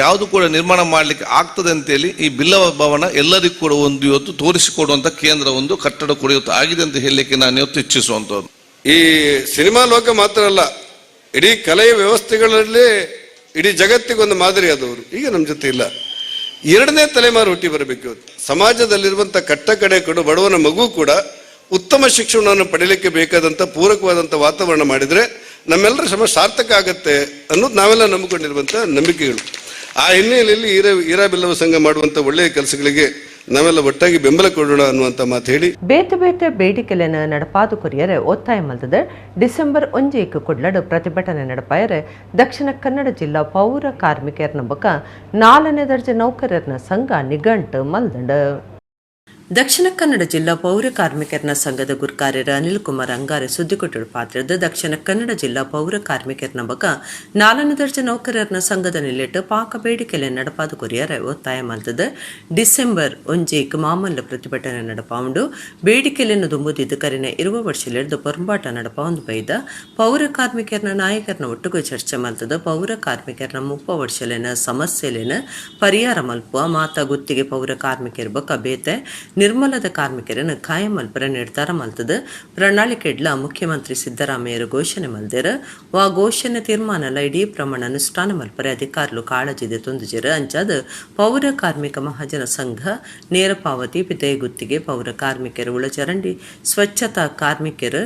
ಯಾವುದು ಕೂಡ ನಿರ್ಮಾಣ ಮಾಡಲಿಕ್ಕೆ ಆಗ್ತದೆ ಅಂತೇಳಿ ಈ ಬಿಲ್ಲವ ಭವನ ಎಲ್ಲರಿಗೂ ಕೂಡ ಒಂದು ಇವತ್ತು ತೋರಿಸಿಕೊಡುವಂತ ಕೇಂದ್ರ, ಒಂದು ಕಟ್ಟಡ ಕೂಡ ಇವತ್ತು ಆಗಿದೆ ಅಂತ ಹೇಳಲಿಕ್ಕೆ ನಾನು ಇವತ್ತು ಇಚ್ಛಿಸುವಂತದ್ದು. ಈ ಸಿನಿಮಾ ಲೋಕ ಮಾತ್ರ ಅಲ್ಲ, ಇಡೀ ಕಲೆಯ ವ್ಯವಸ್ಥೆಗಳಲ್ಲಿ ಇಡೀ ಜಗತ್ತಿಗೊಂದು ಮಾದರಿ ಆದವರು ಈಗ ನಮ್ಮ ಜೊತೆ ಇಲ್ಲ. ಎರಡನೇ ತಲೆಮಾರು ಹುಟ್ಟಿ ಬರಬೇಕು ಇವತ್ತು. ಸಮಾಜದಲ್ಲಿರುವಂಥ ಕಟ್ಟ ಕಡೆ ಕಡು ಬಡವನ ಮಗು ಕೂಡ ಉತ್ತಮ ಶಿಕ್ಷಣವನ್ನು ಪಡೀಲಿಕ್ಕೆ ಬೇಕಾದಂಥ ಪೂರಕವಾದಂಥ ವಾತಾವರಣ ಮಾಡಿದರೆ ನಮ್ಮೆಲ್ಲರ ಶ್ರಮ ಸಾರ್ಥಕ ಆಗತ್ತೆ ಅನ್ನೋದು ನಾವೆಲ್ಲ ನಂಬಿಕೊಂಡಿರುವಂಥ ನಂಬಿಕೆಗಳು. ಆ ಹಿನ್ನೆಲೆಯಲ್ಲಿ ಈರಾ ಬಿಲ್ಲವ ಸಂಘ ಮಾಡುವಂಥ ಒಳ್ಳೆಯ ಕೆಲಸಗಳಿಗೆ ನಾವೆಲ್ಲ ಒಟ್ಟಾಗಿ ಬೆಂಬಲ ಕೊಡೋಣ ಅನ್ನುವಂಥ ಮಾತು ಹೇಳಿ. ಬೇತೆ ಬೇತೆ ಬೇಡಿಕೆಲೆನ ನಡಪಾದು ಕೊರಿಯರೆ ಒತ್ತಾಯ ಮಲ್ತದೆ ಡಿಸೆಂಬರ್ 1ಕ್ಕೆ ಕುಡ್ಲಡು ಪ್ರತಿಭಟನೆ ನಡಪಾಯರೆ ದಕ್ಷಿಣ ಕನ್ನಡ ಜಿಲ್ಲಾ ಪೌರ ಕಾರ್ಮಿಕರನ ಬೊಕ 4ನೇ ದರ್ಜೆ ನೌಕರರನ ಸಂಘ ನಿಘಂಟು ಮಲ್ದಂಡ. ದಕ್ಷಿಣ ಕನ್ನಡ ಜಿಲ್ಲಾ ಪೌರ ಕಾರ್ಮಿಕರನ ಸಂಘದ ಗುರುಕಾರ್ಯರ ಅನಿಲ್ ಕುಮಾರ್ ಅಂಗಾರೆ ಸುದ್ದಿಕೊಟ್ಟರು ಪಾತ್ರದ ದಕ್ಷಿಣ ಕನ್ನಡ ಜಿಲ್ಲಾ ಪೌರ ಕಾರ್ಮಿಕರನ ಬೊಕ 4ನೇ ದರ್ಜೆ ನೌಕರರನ ಸಂಘದ ನಿಲೆಟ್ಟು ಪಾಕ ಬೇಡಿಕೆಲೆ ನಡಪಾದು ಕೊರಿಯರೆ ಒತ್ತಾಯ ಮಲ್ತದ ಡಿಸೆಂಬರ್ 1ಕ್ಕೆ ಮಾಮಲ್ಲ ಪ್ರತಿಭಟನೆ ನಡಪಾವುಂಡು. ಬೇಡಿಕೆಲೆಯನ್ನು ದುಂಬುದಿದ್ದು ಕರಿನ 20 ವರ್ಷಲೆರ್ದು ಪೊರಂಬಾಟ ನಡಪಾವೊಂದು ಬೈದ ಪೌರ ಕಾರ್ಮಿಕರನ ನಾಯಕರನ ಒಟ್ಟುಗು ಚರ್ಚೆ ಮಲ್ತದ ಪೌರ ಕಾರ್ಮಿಕರನ 30 ವರ್ಷಲೆನ ಸಮಸ್ಯೆಲೆನ ಪರಿಹಾರ ಮಲ್ಪುವ, ಮಾತ ಗುತ್ತಿಗೆ ಪೌರ ಕಾರ್ಮಿಕರ ಬೊಕ ಬೇತೆ ನಿರ್ಮಲದ ಕಾರ್ಮಿಕರನ್ನು ಖಾಯಂ ಮಲ್ಪರ ನಿರ್ಧಾರ ಮಲ್ತದ ಪ್ರಣಾಳಿಕೆಡ್ಲ ಮುಖ್ಯಮಂತ್ರಿ ಸಿದ್ದರಾಮಯ್ಯರು ಘೋಷಣೆ ಮಲ್ದೆರ್. ವಾ ಘೋಷಣೆ ತೀರ್ಮಾನಲ ಇಡೀ ಪ್ರಮಾಣ ಅನುಷ್ಠಾನ ಮಲ್ಪರೆ ಅಧಿಕಾರಿಲು ಕಾಳಜಿದೆ ತೊಂದುಜೆರ್. ಅಂಚಾದ ಪೌರ ಕಾರ್ಮಿಕ ಮಹಾಜನ ಸಂಘ ನೇರ ಪಾವತಿ, ಪಿದಯಿ ಗುತ್ತಿಗೆ ಪೌರ ಕಾರ್ಮಿಕರು, ಒಳಚರಂಡಿ ಸ್ವಚ್ಛತಾ ಕಾರ್ಮಿಕರು,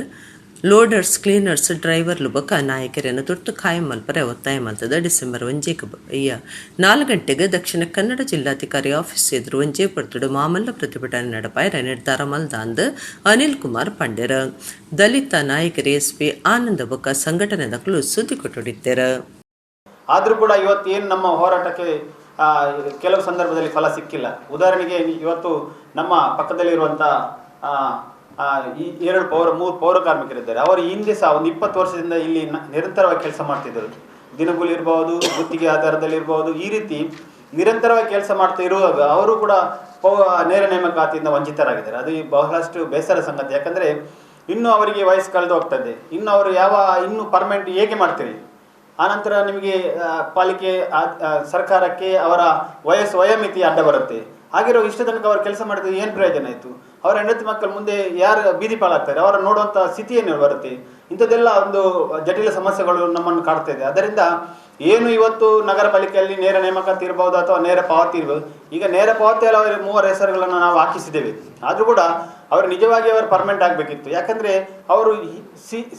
ಲೋಡರ್ಸ್, ಕ್ಲೀನರ್ಸ್, ಡ್ರೈವರ್ ಬೊಕ ನಾಯಕರನ್ನು ತುರ್ತು ಖಾಯಂ ಮಲ್ಪರೆ ಒತ್ತಾಯ ಮಲ್ತದ ಡಿಸೆಂಬರ್ 1ಕ್ಕೆ ಅಯ್ಯ 4 ಗಂಟೆಗೆ ದಕ್ಷಿಣ ಕನ್ನಡ ಜಿಲ್ಲಾಧಿಕಾರಿ ಆಫೀಸ್ ಎದುರು ಒಂಜೇ ಪೊರ್ತುಡು ಮಾಮಲ್ಲ ಪ್ರತಿಭಟನೆ ನಡಪಾಯರ ನಿರ್ಧಾರ ಮಲ್ದಾಂದ್ ಅನಿಲ್ ಕುಮಾರ್ ಪಂಡೆರ. ದಲಿತ ನಾಯಕರು ಎಸ್ ಪಿ ಆನಂದ ಬೊಕ ಸಂಘಟನೆ ದಕಲು ಸುದ್ದಿ ಕೊಟ್ಟುಡಿದ್ದೇರು. ಆದರೂ ಕೂಡ ಇವತ್ತು ಏನು ನಮ್ಮ ಹೋರಾಟಕ್ಕೆ ಕೆಲವು ಸಂದರ್ಭದಲ್ಲಿ ಫಲ ಸಿಕ್ಕಿಲ್ಲ. ಉದಾಹರಣೆಗೆ, ಇವತ್ತು ನಮ್ಮ ಪಕ್ಕದಲ್ಲಿರುವಂಥ ಈ ಎರಡು ಪೌರ, ಮೂರು ಪೌರ ಕಾರ್ಮಿಕರಿದ್ದಾರೆ. ಅವರು ಹಿಂದೆ ಸಹ ಒಂದು 20 ವರ್ಷದಿಂದ ಇಲ್ಲಿ ನಿರಂತರವಾಗಿ ಕೆಲಸ ಮಾಡ್ತಿದ್ದರು. ದಿನಗೂಲಿ ಇರ್ಬೋದು, ಗುತ್ತಿಗೆ ಆಧಾರದಲ್ಲಿ ಇರ್ಬೋದು, ಈ ರೀತಿ ನಿರಂತರವಾಗಿ ಕೆಲಸ ಮಾಡ್ತಾ ಇರುವಾಗ ಅವರು ಕೂಡ ನೇರ ನೇಮಕಾತಿಯಿಂದ ವಂಚಿತರಾಗಿದ್ದಾರೆ. ಅದು ಬಹಳಷ್ಟು ಬೇಸರ ಸಂಗತಿ. ಯಾಕಂದರೆ ಇನ್ನೂ ಅವರಿಗೆ ವಯಸ್ಸು ಕಳೆದು ಹೋಗ್ತದೆ. ಇನ್ನು ಅವರು ಯಾವ ಇನ್ನು ಪರ್ಮನೆಂಟ್ ಹೇಗೆ ಮಾಡ್ತೀರಿ? ಆನಂತರ ನಿಮಗೆ ಪಾಲಿಕೆ ಸರ್ಕಾರಕ್ಕೆ ಅವರ ವಯಸ್ಸು ವಯೋಮಿತಿ ಅಡ್ಡ ಬರುತ್ತೆ. ಹಾಗಿರೋ ಇಷ್ಟ ತನಕ ಅವರು ಕೆಲಸ ಮಾಡಿದ್ರೆ ಏನು ಪ್ರಯೋಜನ ಆಯಿತು? ಅವರ ಹೆಂಡತಿ ಮಕ್ಕಳು ಮುಂದೆ ಯಾರು ಬೀದಿ ಪಾಲಾಗ್ತಾರೆ, ಅವರ ನೋಡುವಂಥ ಸ್ಥಿತಿ ಏನು ಬರುತ್ತೆ? ಇಂಥದ್ದೆಲ್ಲ ಒಂದು ಜಟಿಲ ಸಮಸ್ಯೆಗಳು ನಮ್ಮನ್ನು ಕಾಡ್ತಾ ಇದೆ. ಅದರಿಂದ ಏನು ಇವತ್ತು ನಗರ ಪಾಲಿಕೆಯಲ್ಲಿ ನೇರ ನೇಮಕಾತಿ ಇರ್ಬೋದು ಅಥವಾ ನೇರ ಪಾವತಿ ಇರ್ಬೋದು. ಈಗ ನೇರ ಪಾವತಿಯಲ್ಲಿ ಅವರ ಮೂವರ ಹೆಸರುಗಳನ್ನು ನಾವು ಹಾಕಿಸಿದ್ದೇವೆ. ಆದರೂ ಕೂಡ ಅವರು ನಿಜವಾಗಿ ಅವರು ಪರ್ಮನೆಂಟ್ ಆಗಬೇಕಿತ್ತು. ಯಾಕಂದರೆ ಅವರು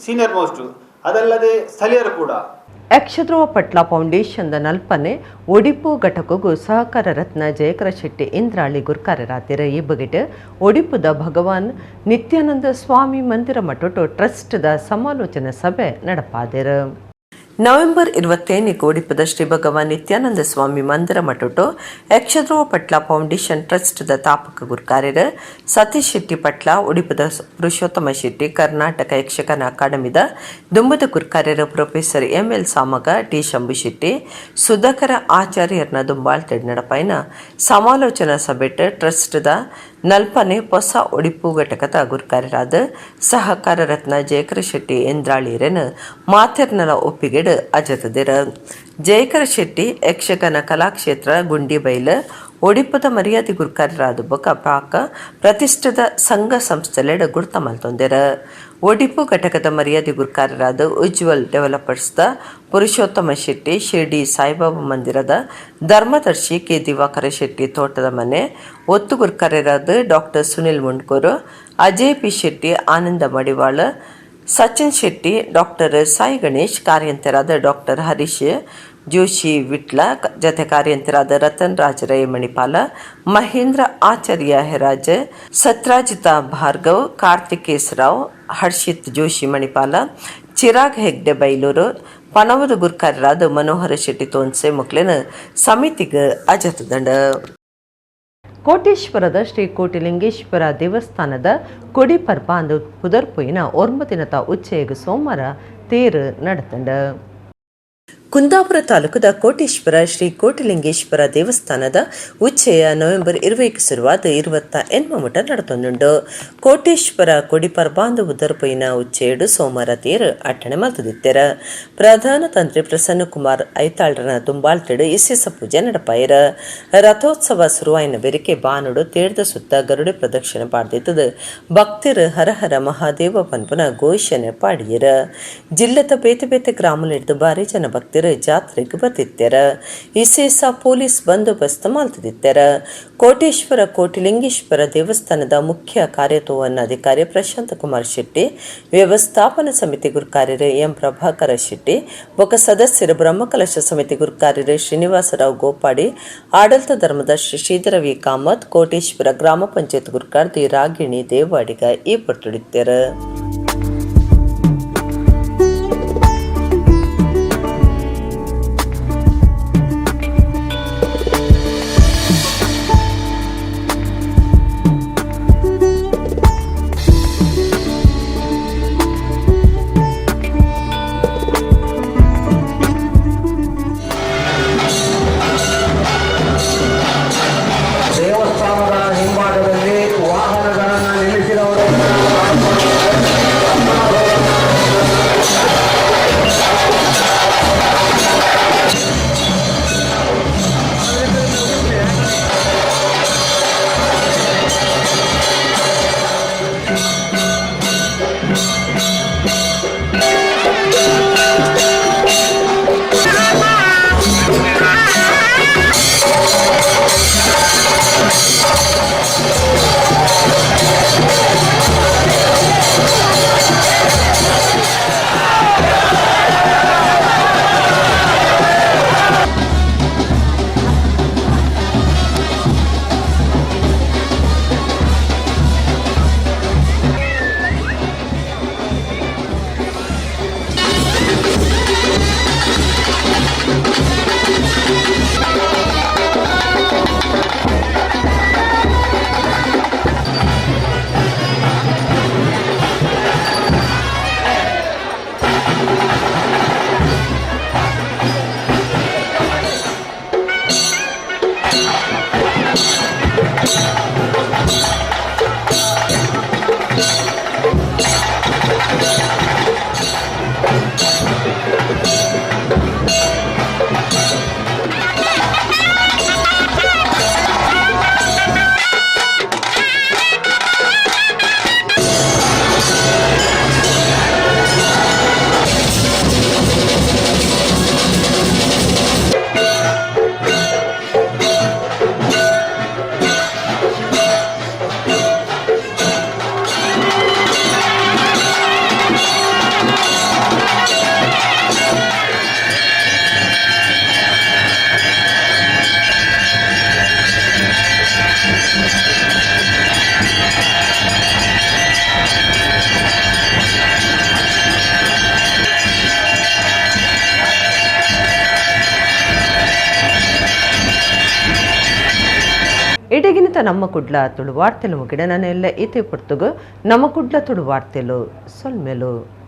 ಸೀನಿಯರ್ ಮೋಸ್ಟು, ಅದಲ್ಲದೆ ಸ್ಥಳೀಯರು ಕೂಡ. ಯಕ್ಷಧ್ರುವ ಪಟ್ಲ ಫೌಂಡೇಶನ್ದ ನಲ್ಪನೆ ಒಡಿಪು ಘಟಕಗೂ ಸಹಕಾರ ರತ್ನ ಜಯಕರ ಶೆಟ್ಟಿ ಇಂದ್ರಾಳಿ ಗುರ್ಕಾರರಾತಿರ. ಈ ಬಗೆಟ್ ಒಡಿಪುದ ಭಗವಾನ್ ನಿತ್ಯಾನಂದ ಸ್ವಾಮಿ ಮಂದಿರ ಮಠಟು ಟ್ರಸ್ಟ್ದ ಸಮಾಲೋಚನಾ ಸಭೆ ನಡಪಾದಿರ. ನವೆಂಬರ್ 27 ಒಡಿಪುದ ಶ್ರೀ ಭಗವಾನ್ ನಿತ್ಯಾನಂದ ಸ್ವಾಮಿ ಮಂದಿರ ಮಠಟು ಯಕ್ಷಧ್ರುವ ಪಟ್ಲ ಫೌಂಡೇಶನ್ ಟ್ರಸ್ಟ್ದ ತಾಪಕ ಗುರ್ಕಾರ್ಯರು ಸತೀಶ್ ಶೆಟ್ಟಿ ಪಟ್ಲ, ಒಡಿಪುದ ಪುರುಷೋತ್ತಮ ಶೆಟ್ಟಿ, ಕರ್ನಾಟಕ ಯಕ್ಷಗಾನ ಅಕಾಡೆಮಿದ ದುಂಬದ ಗುರ್ಕಾರ್ಯರು professor ML Samaga, T Shambhu Shetty, Sudhakara ಆಚಾರ್ಯರ್ನ ದುಂಬಾಳ್ತೆಡ್ ನಡಪಾಯಿನ ಸಮಾಲೋಚನಾ ಸಭೆಟ್ ಟ್ರಸ್ಟ್ದ ನಲ್ಪನೆ ಹೊಸ ಒಡಿಪು ಘಟಕದ ಗುರ್ಕಾರ್ಯರಾದ ಸಹಕಾರ ರತ್ನ ಜಯಕರ ಶೆಟ್ಟಿ ಇಂದ್ರಾಳಿಯರನ್ನು ಮಾತೆರ್ನಲ ಒಪ್ಪಿಗೆಡು ಅಜತದಿರ. ಜಯಕರ ಶೆಟ್ಟಿ ಯಕ್ಷಗಾನ ಕಲಾಕ್ಷೇತ್ರ ಗುಂಡಿಬೈಲು ಒಡಿಪುದ ಮರ್ಯಾದೆ ಗುರ್ಕಾರ್ಯರಾದ ಬೊಕ ಪಾಕ ಪ್ರತಿಷ್ಠಿತ ಸಂಘ ಸಂಸ್ಥೆಲೆಡ್ ಗುರ್ತ ಮಲ್ತೊಂದೆರ್. ಒಡಿಪು ಘಟಕದ ಮರ್ಯಾದೆ ಗುರ್ಕಾರ್ಯರಾದ ಉಜ್ವಲ್ ಡೆವಲಪರ್ಸ್ದ ಪುರುಷೋತ್ತಮ ಶೆಟ್ಟಿ, ಶಿರ್ಡಿ ಸಾಯಿಬಾಬಾ ಮಂದಿರದ ಧರ್ಮದರ್ಶಿ ಕೆ ದಿವಾಕರ ಶೆಟ್ಟಿ ತೋಟದ ಮನೆ, ಒತ್ತು ಗುರ್ಕಾರ್ಯರಾದ ಡಾಕ್ಟರ್ ಸುನಿಲ್ ಮುಂಡ್ಕೂರು, ಅಜಯ್ ಪಿ ಶೆಟ್ಟಿ, ಆನಂದ ಮಡಿವಾಳ, ಸಚಿನ್ ಶೆಟ್ಟಿ, ಡಾಕ್ಟರ್ ಸಾಯಿ ಗಣೇಶ್, ಕಾರ್ಯಂತರಾದ ಡಾಕ್ಟರ್ ಹರೀಶ್ ಜೋಶಿ ವಿಟ್ಲ, ಜತೆ ಕಾರ್ಯಂತರಾದ ರತನ್ ರಾಜ್ ರೈ ಮಣಿಪಾಲ, ಮಹೇಂದ್ರ ಆಚಾರ್ಯ ಹೆರಾಜ್, ಸತ್ರಾಜಿತ ಭಾರ್ಗವ್, ಕಾರ್ತಿಕೇಶ್ ರಾವ್, ಹರ್ಷಿತ್ ಜೋಶಿ ಮಣಿಪಾಲ, ಚಿರಾಗ್ ಹೆಗ್ಡೆ ಬೈಲೂರು, ಪಣವದ ಗುರ್ಕಾರರಾದ ಮನೋಹರ ಶೆಟ್ಟಿ ತೋನ್ಸೆ ಮೊಕ್ಲೆನ ಸಮಿತಿಗೆ ಅಜತದಂಡ. ಕೋಟೇಶ್ವರದ ಶ್ರೀ ಕೋಟಿಲಿಂಗೇಶ್ವರ ದೇವಸ್ಥಾನದ ಕೊಡಿಪರ್ಪ ಅಂದು ಪುದರ್ಪೊಯಿನ ಒರ್ಂಬ ದಿನತ ಉಚ್ಚಯಗ್ ಸೋಮವಾರ ತೇರು ನಡತಂಡ. ಕುಂದಾಪುರ ತಾಲೂಕದ ಕೋಟೇಶ್ವರ ಶ್ರೀ ಕೋಟಿಲಿಂಗೇಶ್ವರ ದೇವಸ್ಥಾನದ ಉಚ್ಚಯ ನವೆಂಬರ್ 20 ಶುರುವಾದ 28 ಮುಟ ನಡತೊಂದುಂಡು. ಕೋಟೇಶ್ವರ ಕೊಡಿಪರ್ಬಾಂದು ಉದರ್ಪೊಯಿನ ಉಚ್ಚಯಡು ಸೋಮವಾರ ತೇರು ಅಟ್ಟಣೆ ಮಲ್ತದಿತ್ತೆರ. ಪ್ರಧಾನ ತಂತ್ರಿ ಪ್ರಸನ್ನ ಕುಮಾರ್ ಐತಾಳ್ರನ ದುಂಬಾಳ್ತೆಡು ಇಸೇಸ ಪೂಜೆ ನಡಪಾಯರ. ರಥೋತ್ಸವ ಶುರುವಾಯಿನ ಬೆರಿಕೆ ಬಾನುಡು ತೇರ್ದ ಸುತ್ತ ಗರುಡೆ ಪ್ರದಕ್ಷಿಣೆ ಪಾಡ್ದಿತ್ತದು ಭಕ್ತರು ಹರಹರ ಮಹಾದೇವ ಪನ್ಪುನ ಘೋಷಣೆ ಪಾಡಿಯರ. ಜಿಲ್ಲೆದ ಬೇತೆ ಬೇತೆ ಗ್ರಾಮಲಿಡ್ದು ಭಾರಿ ಜನ ಭಕ್ತರು ಜಾತ್ರೆಗೆ ಬತ್ತಿತ್ತೆರ. ಇಸೇಸ ಪೊಲೀಸ್ ಬಂದೋಬಸ್ತ್ ಮಲ್ತದಿತ್ತೆರ. ಕೋಟೇಶ್ವರ ಕೋಟಿಲಿಂಗೇಶ್ವರ ದೇವಸ್ಥಾನದ ಮುಖ್ಯ ಕಾರ್ಯತೋವನ್ನ ಅಧಿಕಾರಿ ಪ್ರಶಾಂತ್ ಕುಮಾರ್ ಶೆಟ್ಟಿ, ವ್ಯವಸ್ಥಾಪನಾ ಸಮಿತಿ ಗುರುಕಾರ್ಯರು ಎಂ ಪ್ರಭಾಕರ ಶೆಟ್ಟಿ, ಬೊಕ ಸದಸ್ಯರು ಬ್ರಹ್ಮಕಲಶ ಸಮಿತಿ ಗುರುಕಾರ್ಯರು ಶ್ರೀನಿವಾಸರಾವ್ ಗೋಪಾಡಿ, ಆಡಳಿತ ಧರ್ಮದ ಶ್ರೀ ಶ್ರೀಧರ ವಿ ಕಾಮತ್, ಕೋಟೇಶ್ವರ ಗ್ರಾಮ ಪಂಚಾಯತ್ ಗುರುಕಾರ್ದಿ ರಾಗಿಣಿ ದೇವಾಡಿಗ ಈ ಪೊರ್ತುಡಿತ್ತೆರ್. ದೇವಸ್ಥಾನದ ಹಿಂಭಾಗದಲ್ಲಿ ವಾಹನಗಳನ್ನು ನಿಲ್ಲಿಸಿದವರು ಇಡೆಗಿನಿತ ನಮ್ಮ ಕುಡ್ಲ ತುಳು ವಾರ್ತೆಲು ಮುಗಿಡ. ನನ್ನ ಎಲ್ಲ ಇತೆ ಪೊರ್ತುಗು ನಮ್ಮ ಕುಡ್ಲ ತುಳು ವಾರ್ತೆಲು. ಸೊಲ್ಮೆಲು.